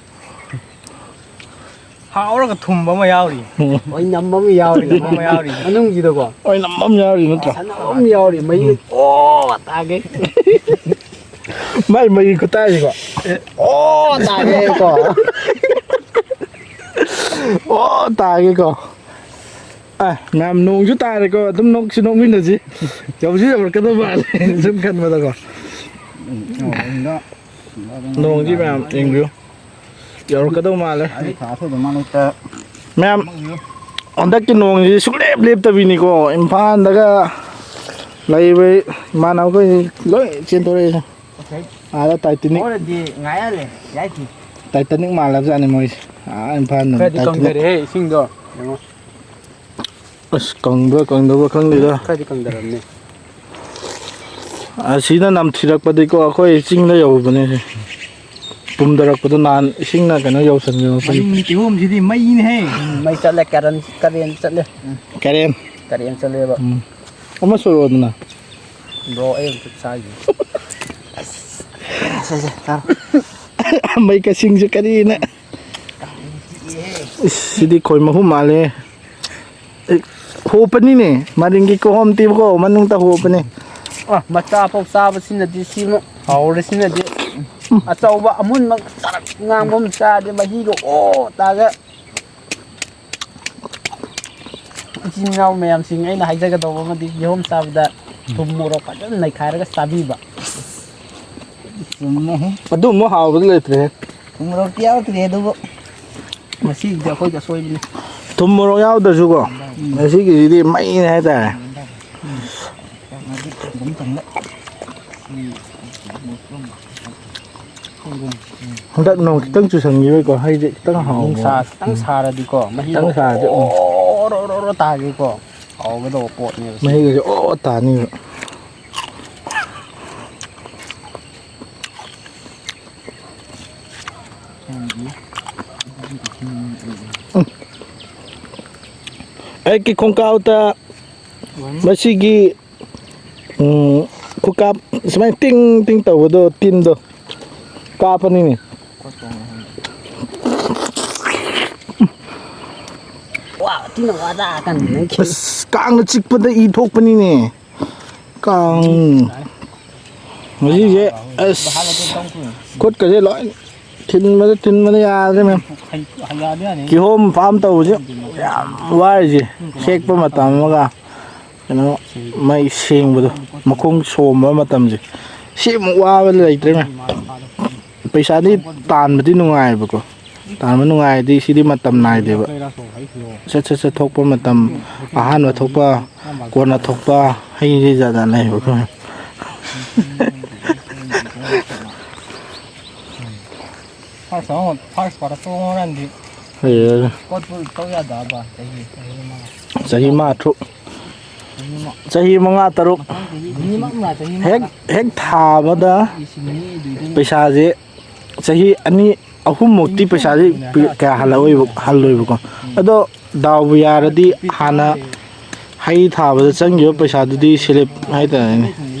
ꯍꯥꯎꯔꯒ ꯊꯨꯝꯕ ꯑꯃ ꯌꯥꯎꯔꯤ꯫ ꯎꯝ꯫ ꯍꯣꯏ, ꯅꯝꯕ ꯑꯃ ꯌꯥꯎꯔꯤ꯫ ꯊꯨꯝꯕ ꯑꯃ ꯌꯥꯎꯔꯤ꯫ ꯃꯅꯨꯡꯁꯤꯗꯀꯣ꯫ ꯍꯣꯏ, ꯅꯝꯕ ꯑꯃ ꯌꯥꯎꯔꯤ ꯅꯠꯇ꯭ꯔꯣ? ꯑꯅꯝꯕ ꯑꯃ ꯌꯥꯎꯔꯤ꯫ ꯃꯩ, ꯎꯝ꯫ ꯑꯣ, ꯇꯥꯒꯦ꯫ ꯃꯥꯏ ꯃꯩ ꯈꯨꯇꯥꯁꯤꯀꯣ꯫ ꯑꯣ, ꯇꯥꯒꯦꯀꯣ꯫ ꯑꯣ, ꯇꯥꯒꯦꯀꯣ꯫ ꯑ, ꯃꯌꯥꯝ ꯅꯣꯡꯁꯨ ꯇꯥꯔꯦꯀꯣ, ꯑꯗꯨꯝ ꯅꯣꯛꯁꯤ ꯅꯣꯛꯃꯤꯟꯅꯁꯤ꯫ ꯌꯧꯁꯨ ꯌꯧꯔꯛꯀꯗꯧ ꯃꯥꯜꯂꯦ, ꯁꯨꯝ ꯈꯟꯕꯗꯀꯣ꯫ ꯎꯝ, ꯅꯣꯡꯁꯤ ꯃꯌꯥꯝ ꯌꯦꯡꯕꯤꯌꯨ, ꯌꯧꯔꯛꯀꯗꯧ ꯃꯥꯜꯂꯦ꯫ ꯑꯩ ꯊꯥ ꯁ꯭ꯋꯥꯏꯗ ꯃꯥ ꯂꯩꯇ꯫ ꯃꯌꯥꯝ, ꯍꯟꯗꯛꯀꯤ ꯅꯣꯡꯁꯤ ꯁꯨꯡꯂꯦꯞ ꯂꯦꯞꯇꯕꯤꯅꯤꯀꯣ, ꯏꯝꯐꯥꯜꯗꯒ ꯂꯩꯕ ꯏꯃꯥꯟꯅꯕꯈꯩ ꯂꯣꯏ ꯆꯦꯟꯊꯣꯔꯛꯏꯁꯦ꯫ ꯑꯥꯗ Titanic꯫ ꯍꯣꯔꯗꯤ ꯉꯥꯏꯍꯜꯂꯦ, ꯌꯥꯏꯁꯤ꯫ Titanic ꯃꯥꯜꯂꯕꯖꯥꯠꯅꯤ ꯃꯣꯏꯁꯦ꯫ ꯑꯥ, ꯏꯝꯐꯥꯜꯗ ꯈꯔꯗꯤ Titanic꯫ ꯀꯪꯊꯔꯦꯍꯦ ꯏꯁꯤꯡꯗꯣ, ꯌꯦꯡꯉꯣ꯫ ꯑꯁ, ꯀꯪꯕ꯭ꯔꯥ ꯀꯪꯗꯕ꯭ꯔꯥ ꯈꯪꯗꯦꯗ꯫ ꯈꯔꯗꯤ ꯀꯪꯊꯔꯝꯅꯤ꯫ ꯑꯁꯤꯅ ꯅꯝꯊꯤꯔꯛꯄꯗꯤꯀꯣ, ꯑꯩꯈꯣꯏ ꯆꯤꯡꯗ ꯌꯧꯕꯅꯦ꯫ ꯄꯨꯝꯊꯔꯛꯄꯗꯣ ꯅꯍꯥꯟ ꯏꯁꯤꯡꯅ ꯀꯩꯅꯣ ꯌꯧꯁꯟꯈꯤꯕ ꯃꯐꯝ꯫ ꯃꯅꯤꯡꯒꯤ ꯀꯤꯍꯣꯝꯁꯤꯗꯤ ꯃꯩꯅꯦꯍꯦ꯫ ꯎꯝ, ꯃꯩ ꯆꯠꯂꯦ, ꯀꯔꯦꯟ, ꯀꯔꯦꯟ ꯆꯠꯂꯦ꯫ ꯀꯔꯦꯟ꯫ ꯀꯔꯦꯟ ꯆꯠꯂꯦꯕ꯫ ꯎꯝ꯫ ꯑꯃ ꯁꯣꯏꯔꯛꯑꯣꯗꯅ꯫ Bro, ꯑꯩ ꯑꯝꯇ ꯆꯥꯒꯦ꯫ ꯁꯦ, ꯁꯦ, ꯆꯥꯔꯣ꯫ ꯃꯩ ꯀꯁꯤꯡꯁꯨ ꯀꯔꯤꯅ꯫ ꯏꯁ, ꯁꯤꯗꯤ ꯈꯣꯏ ꯃꯍꯨꯝ ꯃꯥꯜꯂꯦ꯫ ꯑꯦ, ꯍꯣꯞꯄꯅꯤꯅꯦ, ꯃꯔꯤꯡꯒꯤ ꯀꯤꯍꯣꯝ ꯇꯤꯕꯀꯣ, ꯃꯅꯨꯡꯗ ꯍꯣꯞꯄꯅꯤ꯫ ꯑ, ꯃꯆꯥ ꯐꯥꯎ ꯆꯥꯕꯁꯤꯅꯗꯤ ꯁꯤꯃ ꯍꯥꯎꯔꯦ, ꯁꯤꯅꯗꯤ꯫ ꯑꯆꯧꯕ ꯑꯃꯨꯟꯕ ꯆꯔꯛ ꯉꯥꯡꯕ ꯑꯃ ꯆꯥꯔꯗꯤ ꯃꯍꯤꯒ ꯑꯣ ꯇꯥꯒ꯫ ꯏꯆꯤꯟ ꯏꯅꯥꯎ ꯃꯌꯥꯝꯁꯤꯡ, ꯑꯩꯅ ꯍꯥꯏꯖꯒꯗꯧꯕ ꯑꯃꯗꯤ, ꯀꯤꯍꯣꯝ ꯆꯥꯕꯗ ꯊꯨꯝ ꯃꯣꯔꯣꯛ ꯐꯖꯅ ꯅꯩꯈꯥꯏꯔꯒ ꯆꯥꯕꯤꯕ꯫ ꯆꯨꯝꯃꯦꯍꯦ꯫ ꯑꯗꯨꯃꯨꯛ ꯍꯥꯎꯕꯗꯤ ꯂꯩꯇ꯭ꯔꯦꯍꯦ꯫ ꯊꯨꯝ ꯃꯣꯔꯣꯛꯇꯤ ꯌꯥꯎꯗ꯭ꯔꯦ ꯑꯗꯨꯕꯨ꯫ ꯉꯁꯤꯒꯤꯗꯤ ꯑꯩꯈꯣꯏꯒꯤ ꯑꯁꯣꯏꯕꯅꯤ꯫ ꯊꯨꯝ ꯃꯣꯔꯣꯛ ꯌꯥꯎꯗ꯭ꯔꯁꯨꯀꯣ, ꯎꯝ꯫ ꯉꯁꯤꯒꯤꯁꯤꯗꯤ ꯃꯩꯅꯦ ꯍꯥꯏꯇꯥꯔꯦ꯫ ꯎꯝ꯫ ꯍꯟꯗꯛ ꯅꯣꯡ ꯈꯤꯇꯪ ꯆꯨꯁꯟꯈꯤꯕꯩꯀꯣ, ꯍꯩꯁꯦ ꯈꯤꯇꯪ ꯍꯥꯎꯕ꯫ ꯅꯨꯡꯁꯥ ꯈꯤꯇꯪ ꯁꯥꯔꯗꯤꯀꯣ, ꯃꯍꯤꯗꯣ ꯈꯤꯇꯪ ꯁꯥꯔꯗꯤ, ꯎꯝ꯫ ꯑꯣꯔꯣ, ꯑꯣꯔꯣ, ꯑꯣꯔꯣ ꯇꯥꯒꯦꯀꯣ, ꯍꯥꯎꯒꯗꯧꯕ ꯄꯣꯠꯅꯦꯕ ꯁꯤ꯫ ꯃꯍꯤꯒꯁꯦ ꯑꯣ ꯇꯥꯅꯤꯕ꯫ ꯎꯝ꯫ ꯑꯩꯒꯤ ꯈꯣꯡꯀꯥꯎꯇ ꯃꯁꯤꯒꯤ ꯎꯝ, ꯈꯨꯀꯥꯞ ꯁꯨꯃꯥꯏꯅ ꯇꯤꯡ ꯇꯤꯡ ꯇꯧꯕꯗꯣ, ꯇꯤꯟꯗꯣ ꯀꯥꯞꯄꯅꯤꯅꯦ꯫ ꯋꯥ, ꯊꯤꯅ ꯋꯥꯗ ꯀꯟꯅ ꯅꯪ ꯈꯦ-꯫ ꯑꯁ, ꯀꯥꯡꯅ ꯆꯤꯛꯄꯗ ꯏ ꯊꯣꯛꯄꯅꯤꯅꯦ꯫ ꯀꯥꯡ꯫ ꯉꯁꯤꯁꯦ ꯑꯁ, ꯈꯨꯠꯀꯁꯦ ꯂꯣꯏ ꯊꯤꯟꯕꯗ ꯊꯤꯟꯕꯗ ꯌꯥꯗ꯭ꯔꯦ ꯃꯌꯥꯝ꯫ ꯀꯤꯍꯣꯝ ꯐꯥꯝ ꯇꯧꯕꯁꯦ ꯌꯥꯝ ꯋꯥꯔꯤꯁꯦ꯫ ꯍꯦꯛꯄ ꯃꯇꯝ ꯑꯃꯒ ꯀꯩꯅꯣ, ꯃꯩ ꯁꯦꯡꯕꯗꯣ, ꯃꯈꯣꯡ ꯁꯣꯝꯕ ꯃꯇꯝꯁꯦ, ꯁꯤꯃꯨꯛ ꯋꯥꯕ ꯂꯩꯇ꯭ꯔꯦ ꯃꯌꯥꯝ꯫ ꯄꯩꯁꯥꯗꯤ ꯇꯥꯟꯕꯗꯤ ꯅꯨꯡꯉꯥꯏꯕꯀꯣ, ꯇꯥꯟꯕ ꯅꯨꯡꯉꯥꯏꯔꯗꯤ ꯁꯤꯗꯤ ꯃꯇꯝ ꯅꯥꯏꯗꯦꯕ꯫ ꯁꯠ ꯁꯠ ꯁꯠ ꯊꯣꯛꯄ ꯃꯇꯝ, ꯑꯍꯥꯟꯕ ꯊꯣꯛꯄ, ꯀꯣꯟꯅ ꯊꯣꯛꯄ, ꯍꯩꯁꯦ ꯖꯥꯠ ꯖꯥꯠ ꯂꯩꯌꯦꯕꯀꯣ꯫ ꯐꯥꯔꯁ ꯑꯃ, ꯐꯥꯔꯁ ꯄꯥꯔꯠ ꯇꯣꯡꯉꯀꯥꯟꯗꯤ ꯍꯩꯌꯦ꯫ ꯀꯣꯠꯄꯨ ꯇꯧ ꯌꯥꯗꯕ ꯆꯍꯤ, ꯆꯍꯤ ꯃꯉꯥ꯫ ꯆꯍꯤ ꯃꯉꯥ ꯇꯔꯨꯛ꯫ ꯆꯍꯤ ꯃꯉꯥ ꯇꯔꯨꯛ꯫ ꯃꯊꯪ ꯆꯍꯤ ꯃꯤꯅꯤꯃꯝ ꯂꯥ ꯆꯍꯤ ꯍꯦꯛ, ꯃꯉꯥ꯫ ꯍꯦꯛ ꯊꯥ ꯑꯃꯗ ꯁꯤꯡꯅꯤ ꯑꯗꯨꯏꯗꯨꯅ꯫ ꯄꯩꯁꯥꯁꯦ ꯆꯍꯤ ꯑꯅꯤ, ꯑꯍꯨꯝꯃꯨꯛꯇꯤ ꯄꯩꯁꯥꯁꯦ ꯀꯌꯥ ꯍꯜꯂꯛꯑꯣꯏꯕ-, ꯍꯜꯂꯣꯏꯕꯀꯣ꯫ ꯑꯗꯣ ꯗꯥꯎꯕꯨ ꯌꯥꯔꯗꯤ ꯍꯥꯟꯅ ꯍꯩ ꯊꯥꯕꯗ ꯆꯪꯈꯤꯕ ꯄꯩꯁꯥꯗꯨꯗꯤ ꯁꯦꯂꯦꯞ ꯍꯥꯏꯇꯥꯔꯦꯅꯦ,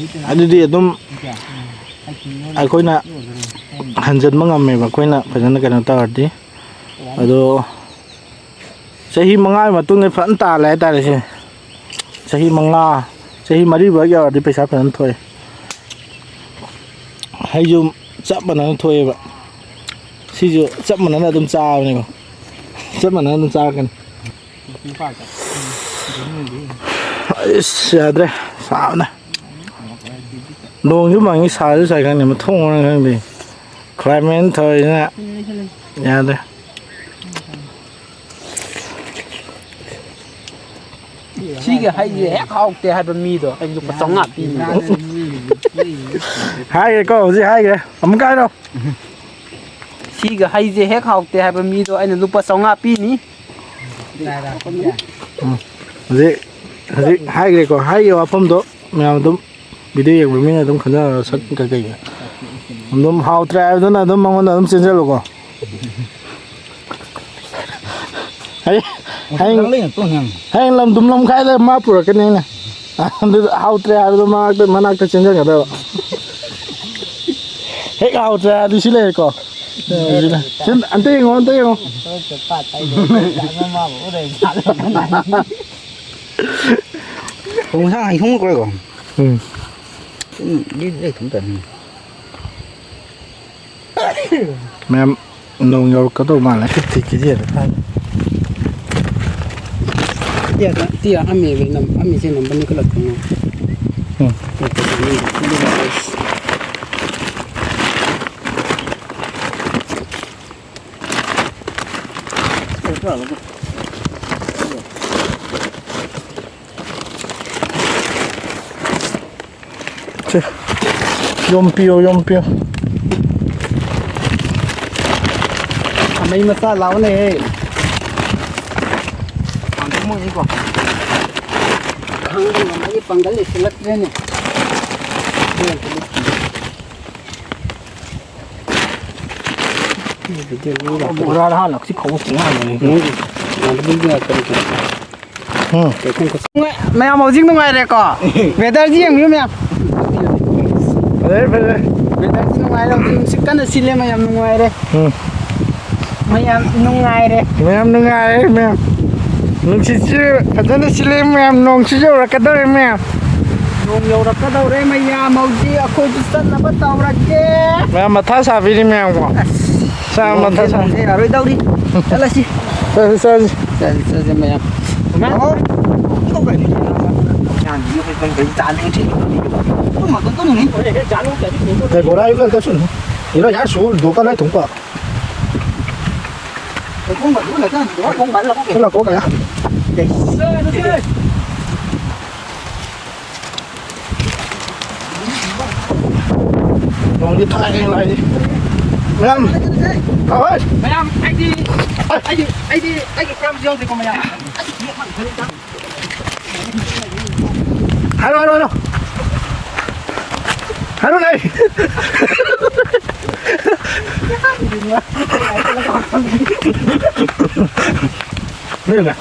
ꯑꯗꯨꯗꯤ ꯑꯗꯨꯝ ꯑꯩꯈꯣꯏꯅ ꯍꯟꯖꯟꯕ ꯉꯝꯃꯦꯕ, ꯑꯩꯈꯣꯏꯅ ꯐꯖꯅ ꯀꯩꯅꯣ ꯇꯧꯔꯗꯤ꯫ ꯑꯗꯣ ꯆꯍꯤ ꯃꯉꯥꯒꯤ ꯃꯇꯨꯡꯗ ꯐꯖꯅ ꯇꯥꯜꯂꯦ ꯍꯥꯏꯇꯥꯔꯦ ꯁꯦ꯫ ꯆꯍꯤ ꯃꯉꯥ, ꯆꯍꯤ ꯃꯔꯤꯐꯥꯎ ꯌꯧꯔꯗꯤ ꯄꯩꯁꯥ ꯐꯖꯅ ꯊꯣꯛꯑꯦ꯫ ꯍꯩꯁꯨ ꯆꯞ ꯃꯥꯟꯅꯅ ꯊꯣꯛꯑꯦꯕ꯫ ꯁꯤꯁꯨ ꯆꯞ ꯃꯥꯟꯅꯅ ꯑꯗꯨꯝ ꯆꯥꯕꯅꯤꯀꯣ꯫ ꯆꯞ ꯃꯥꯟꯅꯅ ꯑꯗꯨꯝ ꯆꯥꯔꯛꯀꯅꯤ꯫ ꯑꯩꯁ, ꯌꯥꯗ꯭ꯔꯦ, ꯁꯥꯕꯅ꯫ ꯅꯣꯡꯁꯨ ꯃꯪꯉꯤ, ꯁꯥꯁꯨ ꯁꯥꯏ, ꯈꯪꯗꯦ, ꯃꯊꯣꯡ ꯃꯔꯝ ꯈꯪꯗꯦ꯫ Climate ꯇꯧꯔꯤꯁꯤꯅ ꯌꯥꯗ꯭ꯔꯦ꯫ ꯁꯤꯒꯤ ꯍꯩꯁꯦ ꯍꯦꯛ ꯍꯥꯎꯇꯦ ꯍꯥꯏꯕ ꯃꯤꯗꯣ ꯑꯩ ꯂꯨꯄꯥ ꯆꯥꯝꯃꯉꯥ ꯄꯤꯅꯤ꯫ ꯍꯥꯏꯒ꯭ꯔꯦꯀꯣ, ꯍꯧꯖꯤꯛ ꯍꯥꯏꯒ꯭ꯔꯦ꯫ ꯑꯃꯨꯛꯀ ꯍꯥꯏꯔꯣ꯫ ꯁꯤꯒꯤ ꯍꯩꯁꯦ ꯍꯦꯛ ꯍꯥꯎꯇꯦ ꯍꯥꯏꯕ ꯃꯤꯗꯣ ꯑꯩꯅ ꯂꯨꯄꯥ ꯆꯥꯝꯃꯉꯥ ꯄꯤꯅꯤ꯫ ꯎꯝ꯫ ꯍꯧꯖꯤꯛ, ꯍꯧꯖꯤꯛ ꯍꯥꯏꯒ꯭ꯔꯦꯀꯣ꯫ ꯍꯥꯏꯒ꯭ꯔꯤꯕ ꯋꯥꯐꯝꯗꯣ ꯃꯌꯥꯝ ꯑꯗꯨꯝ video ꯌꯦꯡꯕ ꯃꯤꯅ ꯑꯗꯨꯝ ꯈꯟꯖꯔꯒ ꯁꯛ ꯀꯩꯀꯩ꯫ ꯑꯗꯨꯝ ꯍꯥꯎꯇ꯭ꯔꯦ ꯍꯥꯏꯕꯗꯨꯅ ꯑꯗꯨꯝ ꯃꯉꯣꯟꯗ ꯑꯗꯨꯝ ꯆꯦꯟꯖꯜꯂꯨꯀꯣ꯫ ꯍꯌꯦꯡ, ꯍꯌꯦꯡ, ꯍꯌꯦꯡ ꯂꯝꯗꯨꯝ ꯂꯝꯈꯥꯏꯗ ꯃꯥ ꯄꯨꯔꯛꯀꯅꯤ ꯑꯩꯅ꯫ ꯑꯗꯨꯗ ꯍꯥꯎꯇ꯭ꯔꯦ ꯍꯥꯏꯕꯗꯣ ꯃꯅꯥꯛꯇ, ꯃꯅꯥꯛꯇ ꯆꯦꯟꯖꯟꯒꯗꯕ꯫ ꯍꯦꯛ ꯍꯥꯎꯇ꯭ꯔꯦ ꯍꯥꯏꯔꯗꯤ ꯁꯤ ꯂꯩꯔꯦꯀꯣ꯫ ꯁꯤ ꯂꯩ꯫ ꯁꯤ ꯑꯝꯇ ꯌꯦꯡꯉꯣ, ꯑꯝꯇ ꯌꯦꯡꯉꯣ꯫ ꯈꯣꯡꯁꯥꯡ ꯍꯩꯁꯨꯡ ꯀꯣꯏꯀꯣ꯫ ꯎꯝ꯫ ꯎꯝ, ꯗꯤ ꯂꯩ ꯊꯨꯝ ꯇꯥꯅꯤ꯫ ꯃꯌꯥꯝ ꯅꯣꯡ ꯌꯧꯔꯛꯀꯗꯧ ꯃꯥꯜꯂꯦ꯫ ꯐꯤꯐꯇꯤ ꯀꯦꯖꯤ ꯍꯥꯏꯕ ꯇꯥꯔꯦ꯫ ꯇꯤꯌꯥ ꯑꯃꯦꯕ ꯑꯃꯦꯁꯦ ꯅꯝꯕꯅꯤ ꯀꯂꯛ ꯊꯝꯃꯣ꯫ ꯎꯝ꯫ ꯁꯦ, ꯌꯣꯝꯄꯤꯌꯣ, ꯌꯣꯝꯄꯤꯌꯣ꯫ ꯈꯥꯃꯩ ꯃꯆꯥ ꯂꯥꯎꯅꯦꯍꯦ꯫ ꯄꯥꯟꯊꯣꯛ ꯃꯣꯏꯅꯤꯀꯣ꯫ ꯈꯪꯗꯦ, ꯃꯃꯥꯒꯤ ꯄꯥꯡꯒꯜ ꯂꯩꯁꯤꯜꯂꯛꯇ꯭ꯔꯦꯅꯦ꯫ ꯕꯣꯔꯥꯗ ꯍꯥꯜꯂꯛꯁꯤ ꯈꯣꯡꯎꯞ ꯉꯥꯏꯕꯅꯤ꯫ ꯎꯝ꯫ ꯃꯌꯥꯝ ꯍꯧꯖꯤꯛ ꯅꯨꯡꯉꯥꯏꯔꯦꯀꯣ? Weatherꯁꯤ ꯌꯦꯡꯕꯤꯌꯨ ꯃꯌꯥꯝ꯫ ꯐꯖꯔꯦ, ꯐꯖꯔꯦ꯫ Weatherꯁꯤ ꯅꯨꯡꯉꯥꯏꯔꯦ, ꯍꯧꯖꯤꯛ ꯅꯨꯡꯁꯤꯠ ꯀꯟꯅ ꯁꯤꯠꯂꯦ, ꯃꯌꯥꯝ ꯅꯨꯡꯉꯥꯏꯔꯦ꯫ ꯎꯝ꯫ ꯃꯌꯥꯝ ꯅꯨꯡꯉꯥꯏꯔꯦ꯫ ꯃꯌꯥꯝ ꯅꯨꯡꯉꯥꯏꯔꯦ, ꯃꯌꯥꯝ꯫ ꯅꯨꯡꯁꯤꯠꯁꯤ ꯐꯖꯅ ꯁꯤꯠꯂꯦ, ꯃꯌꯥꯝ꯫ ꯅꯣꯡꯁꯤ ꯌꯧꯔꯛꯀꯗꯧꯔꯦ, ꯃꯌꯥꯝ꯫ ꯅꯣꯡ ꯌꯧꯔꯛꯀꯗꯧꯔꯦ ꯃꯌꯥꯝ, ꯍꯧꯖꯤꯛ ꯑꯩꯈꯣꯏꯁꯨ ꯆꯠꯅꯕ ꯇꯧꯔꯒꯦ꯫ ꯃꯌꯥꯝ ꯃꯊꯥ ꯁꯥꯕꯤꯔꯤ ꯃꯌꯥꯝꯀꯣ꯫ ꯑꯁ, ꯁꯥ ꯃꯊꯥ ꯅꯣꯡꯁꯦ, ꯁꯥ-, ꯅꯣꯡꯁꯦ ꯌꯥꯔꯣꯏꯗꯧꯔꯤ꯫ ꯆꯠꯂꯁꯤ꯫ ꯆꯠꯂꯁꯤ, ꯆꯠꯂꯁꯤ꯫ ꯆꯠꯂꯁꯤ, ꯆꯠꯂꯁꯤ ꯃꯌꯥꯝ꯫ ꯃꯌꯥꯝ꯫ ꯃꯌꯥꯝ, ꯌꯨꯝ ꯀꯩ ꯆꯥꯅꯤꯡꯗ꯭ꯔꯤ꯫ ꯇꯨꯝꯃ, ꯇꯨꯝ, ꯇꯨꯝꯅꯤ꯫ ꯀꯩ ꯕꯣꯔꯥ ꯌꯨꯝꯗ ꯆꯠꯁꯨꯅꯣ꯫ ꯏꯔꯣ ꯌꯥꯔ ꯁꯨ ꯗꯣꯀꯥꯟ ꯂꯩ ꯊꯨꯡꯄ꯫ ꯊꯨꯡꯄ, ꯊꯨꯡꯄ, ꯊꯨꯡꯄ, ꯊꯨꯡꯄ, ꯊꯨꯡꯄ꯫ ꯊꯨꯡꯄ, ꯊꯨꯡꯄ, ꯊꯨꯡꯄ꯫ ꯅꯣꯡꯗꯤ ꯊꯥꯔꯛꯑꯦ ꯂꯥꯏꯗꯤ꯫ ꯃꯌꯥꯝ꯫ ꯍꯣꯏ꯫ ꯃꯌꯥꯝ, ꯑꯩꯗꯤ, ꯑꯩꯗꯤ, ꯑꯩꯗꯤ, ꯑꯩꯒꯤ ꯀꯔꯝꯁꯨ ꯌꯥꯎꯗꯦꯀꯣ, ꯃꯌꯥꯝ꯫ ꯍꯥꯏꯔꯣ, ꯍꯥꯏꯔꯣ, ꯍꯥꯏꯔꯣ꯫ ꯍꯥꯏꯔꯣ, ꯂꯩ꯫ ꯂꯩ, ꯂꯩ꯫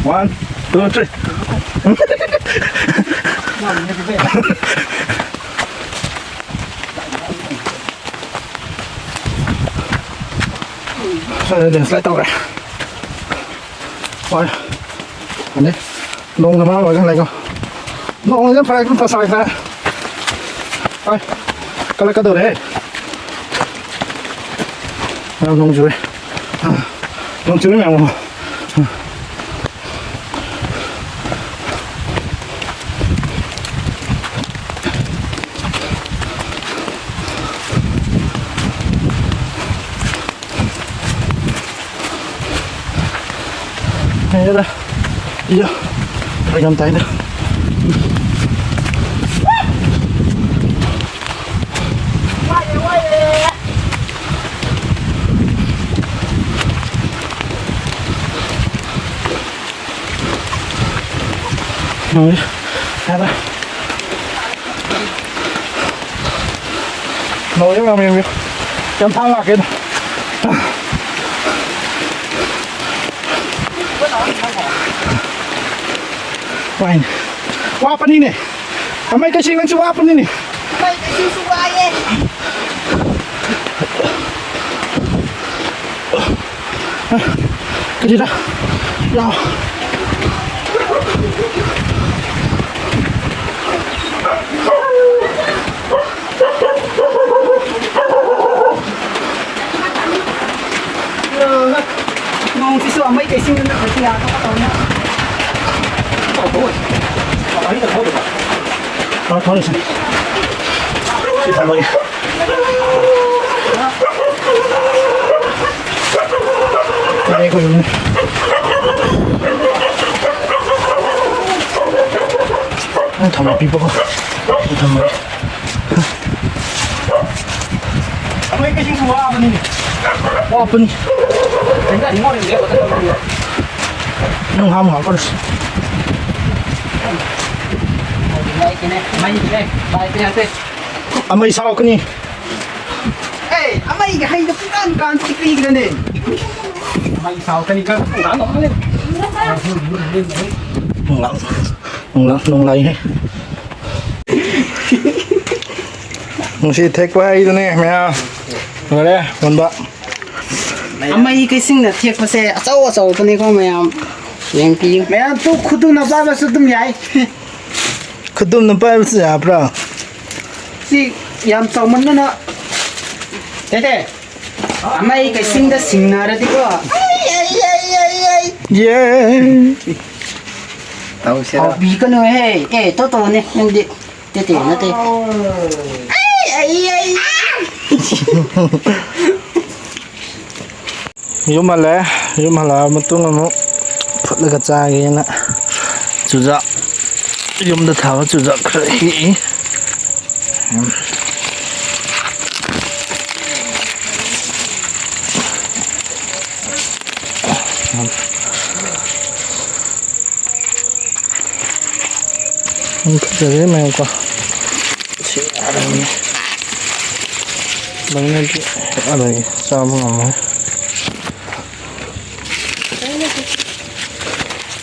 One, two, three. ꯁ꯭ꯋꯥꯏꯗ landslide ꯇꯧꯔꯦ꯫ ꯍꯣꯏ꯫ ꯑꯅꯤ꯫ ꯅꯣꯡꯅ ꯃꯔꯝ ꯑꯣꯏꯔꯒ ꯂꯩꯀꯣ꯫ ꯅꯣꯡꯁꯤꯅ ꯐꯔꯛ ꯑꯗꯨꯝ ꯇꯥꯁꯜꯂꯛꯇꯅ꯫ ꯍꯣꯏ꯫ ꯀꯜꯂꯛꯀꯗꯧꯔꯦ꯫ ꯃꯌꯥꯝ ꯅꯣꯡ ꯆꯨꯔꯦ꯫ ꯅꯣꯡ ꯆꯨꯔꯦ ꯃꯌꯥꯝ꯫ ꯍꯦꯔꯥ, ꯏꯌꯥ, ꯐꯔꯛ ꯌꯥꯝ ꯇꯥꯏꯗ꯫ ꯍꯣꯏ, ꯌꯥꯔꯦ꯫ ꯅꯣꯡꯁꯦ ꯃꯌꯥꯝ ꯌꯦꯡꯕꯤꯌꯨ꯫ ꯌꯥꯝ ꯊꯥꯡ ꯂꯥꯛꯀꯦꯗ꯫ ꯋꯥꯏꯅꯦ꯫ ꯋꯥꯄꯅꯤꯅꯦ꯫ ꯑꯃꯩ ꯀꯩꯁꯤ ꯅꯪꯁꯨ ꯋꯥꯄꯅꯤꯅꯦ꯫ ꯑꯃꯩ ꯀꯩꯁꯤꯁꯨ ꯋꯥꯏꯌꯦ꯫ ꯀꯔꯤꯔ? ꯌꯥꯎ꯫ ꯏꯁꯤꯡꯗꯨꯅ ꯈꯨꯠꯁꯤ ꯌꯥ ꯊꯣꯛꯀꯗꯧꯅꯤ꯫ ꯊꯣꯛꯂꯁꯤ꯫ ꯁꯤ ꯊꯝꯃꯒꯦ꯫ ꯌꯥꯔꯦ, ꯑꯩꯈꯣꯏ ꯌꯨꯝꯅꯤ꯫ ꯅꯪ ꯊꯝꯃꯣ, ꯄꯤꯕꯀꯣ꯫ ꯅꯪ ꯊꯝꯃꯣ꯫ ꯑꯩꯈꯣꯏ ꯀꯩꯁꯤꯡꯁꯨ ꯋꯥꯕꯅꯤꯅꯦ꯫ ꯋꯥꯕꯅꯤ꯫ ꯅꯪ ꯍꯥꯝ ꯉꯥꯛ ꯀꯧꯔꯁꯤ꯫ ꯑꯃꯩ ꯁꯥꯎꯔꯛꯀꯅꯤ꯫ ꯑꯦ, ꯑꯃꯩꯒ ꯍꯩꯗ ꯄꯨꯡꯀꯥꯟ ꯀꯥꯟ ꯆꯤꯛꯂꯤꯒꯅꯦ꯫ ꯑꯃꯩ ꯁꯥꯎꯔꯛꯀꯅꯤ ꯀꯥꯟ ꯄꯨꯡꯀꯥꯟ ꯅꯣꯛꯀꯅꯤ꯫ ꯅꯨꯡꯂꯥꯡ, ꯅꯨꯡꯂꯥꯡ, ꯅꯨꯡꯂꯥꯡꯍꯦ꯫ ꯉꯁꯤ ꯊꯦꯛꯄ ꯍꯩꯗꯨꯅꯦ ꯃꯌꯥꯝ꯫ ꯂꯣꯏꯔꯦ ꯌꯣꯟꯕ꯫ ꯑꯃꯩ ꯀꯩꯁꯤꯡꯅ ꯊꯦꯛꯄꯁꯦ ꯑꯆꯧ ꯑꯆꯧꯕꯅꯤꯀꯣ ꯃꯌꯥꯝ꯫ ꯌꯦꯡꯕꯤꯌꯨ꯫ ꯃꯌꯥꯝ ꯇꯨ ꯈꯨꯗꯨꯝꯅ ꯄꯥꯏꯕꯁꯨ ꯑꯗꯨꯝ ꯌꯥꯏ꯫ ꯈꯨꯗꯨꯝꯅ ꯄꯥꯏꯕꯁꯨ ꯌꯥꯕ꯭ꯔꯥ? ꯁꯤ ꯌꯥꯝ ꯆꯥꯎꯃꯟꯗꯅ꯫ ꯇꯦꯇꯦ, ꯑꯃꯩ ꯀꯩꯁꯤꯡꯗ ꯁꯤꯡꯅꯔꯗꯤꯀꯣ꯫ ꯑꯩ, ꯑꯩ, ꯑꯩ, ꯑꯩ, ꯑꯩ꯫ ꯌꯦ꯫ ꯇꯧꯁꯤꯔꯣ? ꯁꯥꯎꯕꯤꯒꯅꯨꯍꯦ꯫ ꯑꯦ, ꯇꯣ ꯇꯣꯅꯦ, ꯅꯪꯗꯤ꯫ ꯇꯦꯇꯦ ꯅꯠꯇꯦ꯫ ꯑꯩ, ꯑꯩ, ꯑꯩ꯫ ꯌꯨꯝ ꯍꯜꯂꯛꯑꯦ꯫ ꯌꯨꯝ ꯍꯜꯂꯛꯑ ꯃꯇꯨꯡ ꯑꯃꯨꯛ ꯐꯨꯠꯂꯒ ꯆꯥꯒꯦꯅ ꯆꯨꯖꯥꯛ, ꯌꯨꯝꯗ ꯊꯥꯕ ꯆꯨꯖꯥꯛ ꯈꯔ ꯍꯦꯛꯏ꯫ ꯐꯖꯔꯦ ꯃꯌꯥꯝꯀꯣ꯫ ꯁꯤ ꯌꯥꯔꯕꯅꯤ꯫ ꯂꯣꯏꯅꯗꯤ ꯍꯦꯛꯑꯔꯣꯏꯒꯦ꯫ ꯆꯥꯕ ꯉꯝꯃꯣꯏ꯫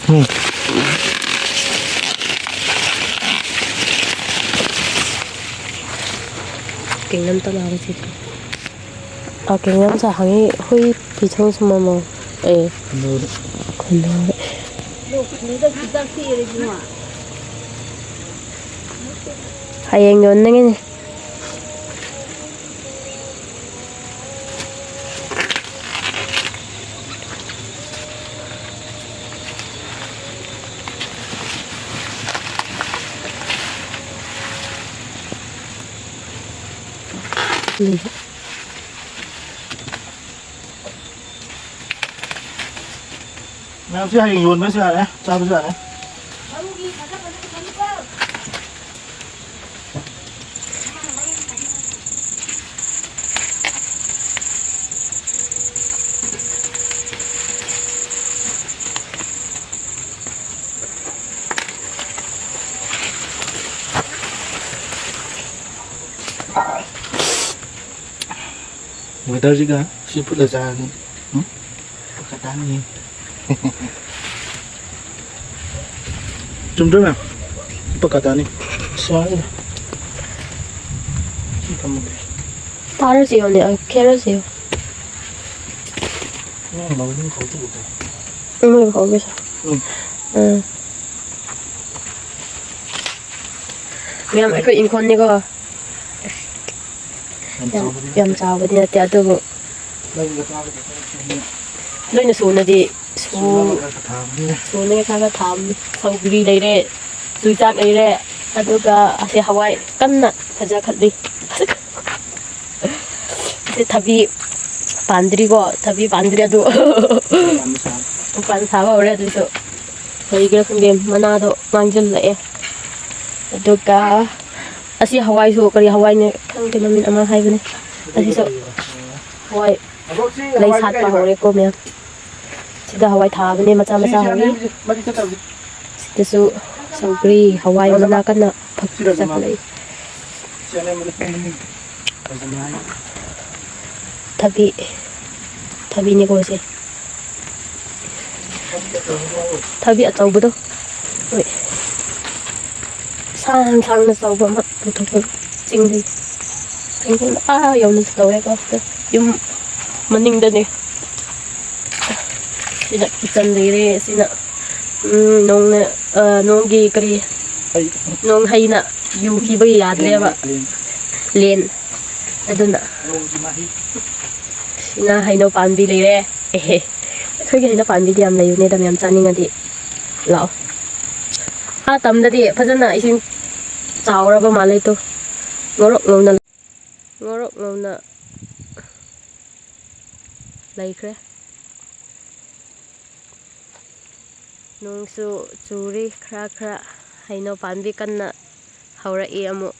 ꯎꯝ꯫ ꯀꯩꯅꯣꯝꯇ ꯂꯥꯎꯔꯁꯤ꯫ ꯑ, ꯀꯩꯅꯣꯝꯇ ꯍꯪꯉꯤ, ꯍꯨꯏ ꯐꯤꯊꯣꯡ ꯁꯨꯝꯃꯝꯃꯣ꯫ ꯑꯦ꯫ ꯈꯨꯟꯅꯧꯗ꯫ ꯈꯨꯟꯅꯧꯗ꯫ ꯍꯌꯦꯡ ꯌꯣꯟꯅꯤꯡꯉꯤꯅꯦ꯫ ꯎꯝ꯫ ꯃꯌꯥꯝꯁꯤ ꯍꯌꯦꯡ ꯌꯣꯟꯕꯁꯨ ꯌꯥꯔꯦ, ꯆꯥꯕꯁꯨ ꯌꯥꯔꯦ꯫ Weatherꯁꯤꯒ ꯁꯤ ꯐꯨꯠꯂ ꯆꯥꯔꯗꯤ, ꯎꯝ? ꯄꯀꯥ ꯇꯥꯅꯤ꯫ ꯆꯨꯝꯗ꯭ꯔꯣ ꯃꯦꯝ? ꯄꯀꯥ ꯇꯥꯅꯤ꯫ ꯁꯤ ꯌꯥꯔꯅꯤ꯫ ꯁꯤ ꯊꯝꯃꯒꯦ꯫ ꯇꯥꯔꯁꯤ ꯌꯣꯟꯅꯦ, ꯑ, ꯈꯦꯔꯁꯤ ꯌꯣ꯫ ꯅꯪ ꯂꯧ ꯑꯗꯨꯝ ꯈꯧꯇꯣꯛꯎꯗ꯫ ꯎꯝ, ꯈꯧꯒꯦꯁꯦ꯫ ꯎꯝ꯫ ꯎꯝ꯫ ꯃꯌꯥꯝ ꯑꯩꯈꯣꯏ ꯏꯪꯈꯣꯜꯅꯤꯀꯣ꯫ ꯌꯥꯝ ꯌꯥꯝ, ꯆꯥꯎꯕꯗꯤ ꯌꯥꯝ ꯅꯠꯇꯦ꯫ ꯆꯥꯎꯕꯗꯤ ꯅꯠꯇꯦ, ꯑꯗꯨꯕꯨ ꯂꯧꯒ ꯆꯥꯕꯗꯤ ꯈꯔ ꯈꯦꯠꯅꯩ꯫ ꯂꯣꯏꯅ ꯁꯨꯅꯗꯤ ꯁꯨ-, ꯁꯨꯅꯕ ꯈꯔ ꯈꯔ ꯊꯥꯕꯅꯤꯅ꯫ ꯁꯨꯅꯕ ꯈꯔ ꯈꯔ ꯊꯥꯕꯅꯤ꯫ ꯁꯧꯒ꯭ꯔꯤ ꯂꯩꯔꯦ, ꯆꯨꯖꯥꯛ ꯂꯩꯔꯦ, ꯑꯗꯨꯒ ꯑꯁꯤ ꯍꯋꯥꯏ ꯀꯟꯅ ꯐꯖꯈꯠꯂꯤ꯫ ꯁꯤ ꯊꯕꯤ ꯄꯥꯟꯗ꯭ꯔꯤꯀꯣ, ꯊꯕꯤ ꯄꯥꯟꯗ꯭ꯔꯤ ꯑꯗꯨ꯫ ꯃꯄꯥꯟ ꯁꯥꯕ ꯍꯧꯔꯦ ꯑꯗꯨꯁꯨ꯫ ꯀꯔꯤꯒꯤꯔ ꯈꯪꯗꯦ, ꯃꯅꯥꯗꯣ ꯉꯥꯡꯁꯤꯜꯂꯛꯑꯦ꯫ ꯑꯗꯨꯒ ꯑꯁꯤ ꯍꯋꯥꯏꯁꯨ, ꯀꯔꯤ ꯍꯋꯥꯏꯅꯣ ꯈꯪꯗꯦ, ꯃꯃꯤꯡ ꯑꯃ ꯍꯥꯏꯕꯅꯦ꯫ ꯑꯁꯤꯁꯨ ꯍꯋꯥꯏ ꯂꯩ ꯁꯥꯠꯄ ꯍꯧꯔꯦꯀꯣ ꯃꯌꯥꯝ꯫ ꯁꯤꯗ ꯍꯋꯥꯏ ꯊꯥꯕꯅꯦ, ꯃꯆꯥ ꯃꯆꯥ ꯍꯧꯔꯤ꯫ ꯁꯤꯗꯁꯨ ꯁꯧꯒ꯭ꯔꯤ, ꯍꯋꯥꯏ ꯃꯅꯥ ꯀꯟꯅ ꯐꯛ-, ꯆꯥꯈꯠꯂꯛꯏ꯫ ꯊꯕꯤ, ꯊꯕꯤꯅꯦꯀꯣ ꯁꯦ꯫ ꯊꯕꯤ ꯑꯆꯧꯕꯗꯣ꯫ ꯍꯣꯏ꯫ ꯁꯥꯡ ꯁꯥꯡꯅ ꯆꯥꯎꯕ ꯑꯃ ꯄꯨꯊꯣꯛꯄ ꯆꯤꯡꯗꯒꯤ꯫ ꯆꯤꯡꯈꯣꯡꯗ ꯑꯥ ꯌꯧꯅꯁꯨ ꯇꯧꯋꯦꯀꯣ꯫ ꯌꯨꯝ ꯃꯅꯤꯡꯗꯅꯦ꯫ ꯁꯤꯅ ꯀꯤꯠꯆꯟ ꯂꯩꯔꯦ꯫ ꯁꯤꯅ, ꯎꯝ, ꯅꯣꯡꯅ, ꯑ, ꯅꯣꯡꯒꯤ ꯀꯔꯤ, ꯅꯣꯡ ꯍꯩꯅ ꯌꯨꯈꯤꯕꯒꯤ ꯌꯥꯗ꯭ꯔꯦꯕ꯫ ꯂꯦꯟ꯫ ꯑꯗꯨꯅ꯫ ꯁꯤꯅ ꯍꯩꯅꯧ ꯄꯥꯝꯕꯤ ꯂꯩꯔꯦ꯫ ꯑꯦꯍꯦ꯫ ꯑꯩꯈꯣꯏꯒꯤ ꯍꯩꯅꯧ ꯄꯥꯝꯕꯤꯗꯤ ꯌꯥꯝ ꯂꯩꯕꯅꯦꯗ, ꯃꯌꯥꯝ ꯆꯥꯅꯤꯡꯉꯗꯤ ꯂꯥꯛꯑꯣ꯫ ꯑꯥ ꯇꯝꯗꯗꯤ ꯐꯖꯅ ꯏꯁꯤꯡ ꯆꯥꯎꯔꯕ ꯃꯥꯜꯂꯦ ꯇꯨ꯫ ꯉꯧꯔꯣꯛ ꯉꯧꯅ ꯉꯧꯔꯣꯛ ꯉꯧꯅ ꯂꯩꯈ꯭ꯔꯦ꯫ ꯅꯣꯡꯁꯨ ꯆꯨꯔꯤ ꯈꯔ ꯈꯔ꯫ ꯍꯩꯅꯧ ꯄꯥꯝꯕꯤ ꯀꯟꯅ ꯍꯧꯔꯛꯏ ꯑꯃꯨꯛ꯫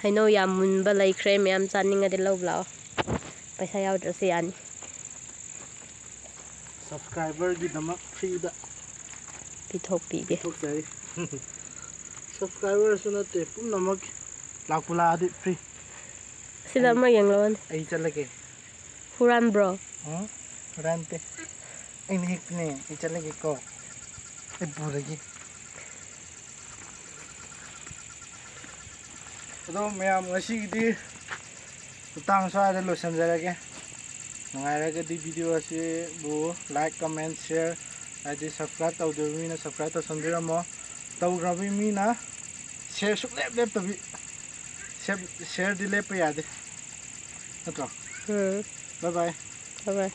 ꯍꯩꯅꯧ ꯌꯥꯝ ꯃꯨꯟꯕ ꯂꯩꯈ꯭ꯔꯦ, ꯃꯌꯥꯝ ꯆꯥꯅꯤꯡꯉꯗꯤ ꯂꯧꯕ ꯂꯥꯛꯑꯣ꯫ ꯄꯩꯁꯥ ꯌꯥꯎꯗ꯭ꯔꯁꯨ ꯌꯥꯅꯤ꯫ ꯁꯕꯁꯀ꯭ꯔꯥꯏꯕꯔꯒꯤꯗꯃꯛ ꯐ꯭ꯔꯤꯗ ꯄꯤꯊꯣꯛꯄꯤꯒꯦ꯫ ꯄꯤꯊꯣꯛꯆꯔꯤ꯫ ꯁꯕꯁꯀ꯭ꯔꯥꯏꯕꯔꯁꯨ ꯅꯠꯇꯦ, ꯄꯨꯝꯅꯃꯛ ꯂꯥꯛꯄꯨ ꯂꯥꯛꯑꯗꯤ ꯐ꯭ꯔꯤ꯫ ꯁꯤꯗ ꯑꯃ ꯌꯦꯡꯂꯛꯑꯣꯅꯦ꯫ ꯑꯩ ꯆꯠꯂꯒꯦ꯫ ꯍꯨꯔꯥꯟꯕ꯭ꯔꯣ? ꯎꯝ, ꯍꯨꯔꯥꯟꯗꯦ꯫ ꯑꯩꯅ ꯍꯦꯛꯄꯅꯦ꯫ ꯑꯩ ꯆꯠꯂꯒꯦꯀꯣ꯫ ꯑꯩ ꯄꯨꯔꯒꯦ꯫ ꯑꯗꯣ ꯃꯌꯥꯝ, ꯉꯁꯤꯒꯤꯗꯤ ꯃꯇꯥꯡ ꯁ꯭ꯋꯥꯏꯗ ꯂꯣꯏꯁꯤꯟꯖꯔꯒꯦ꯫ ꯅꯨꯡꯉꯥꯏꯔꯒꯗꯤ ꯚꯤꯗꯤꯑꯣ ꯑꯁꯤꯕꯨ like, comment, share, ꯍꯥꯏꯗꯤ subscribe ꯇꯧꯗ꯭ꯔꯤꯕ ꯃꯤꯅ subscribe ꯇꯧꯁꯟꯕꯤꯔꯝꯃꯣ꯫ ꯇꯧꯈ꯭ꯔꯕ ꯃꯤꯅ share ꯁꯨꯡꯂꯦꯞ ꯂꯦꯞꯇꯕꯤ꯫ Share, shareꯗꯤ ꯂꯦꯞꯄ ꯌꯥꯗꯦ꯫ ꯅꯠꯇ꯭ꯔꯣ? ꯎꯝ꯫ Bye bye꯫ Bye bye꯫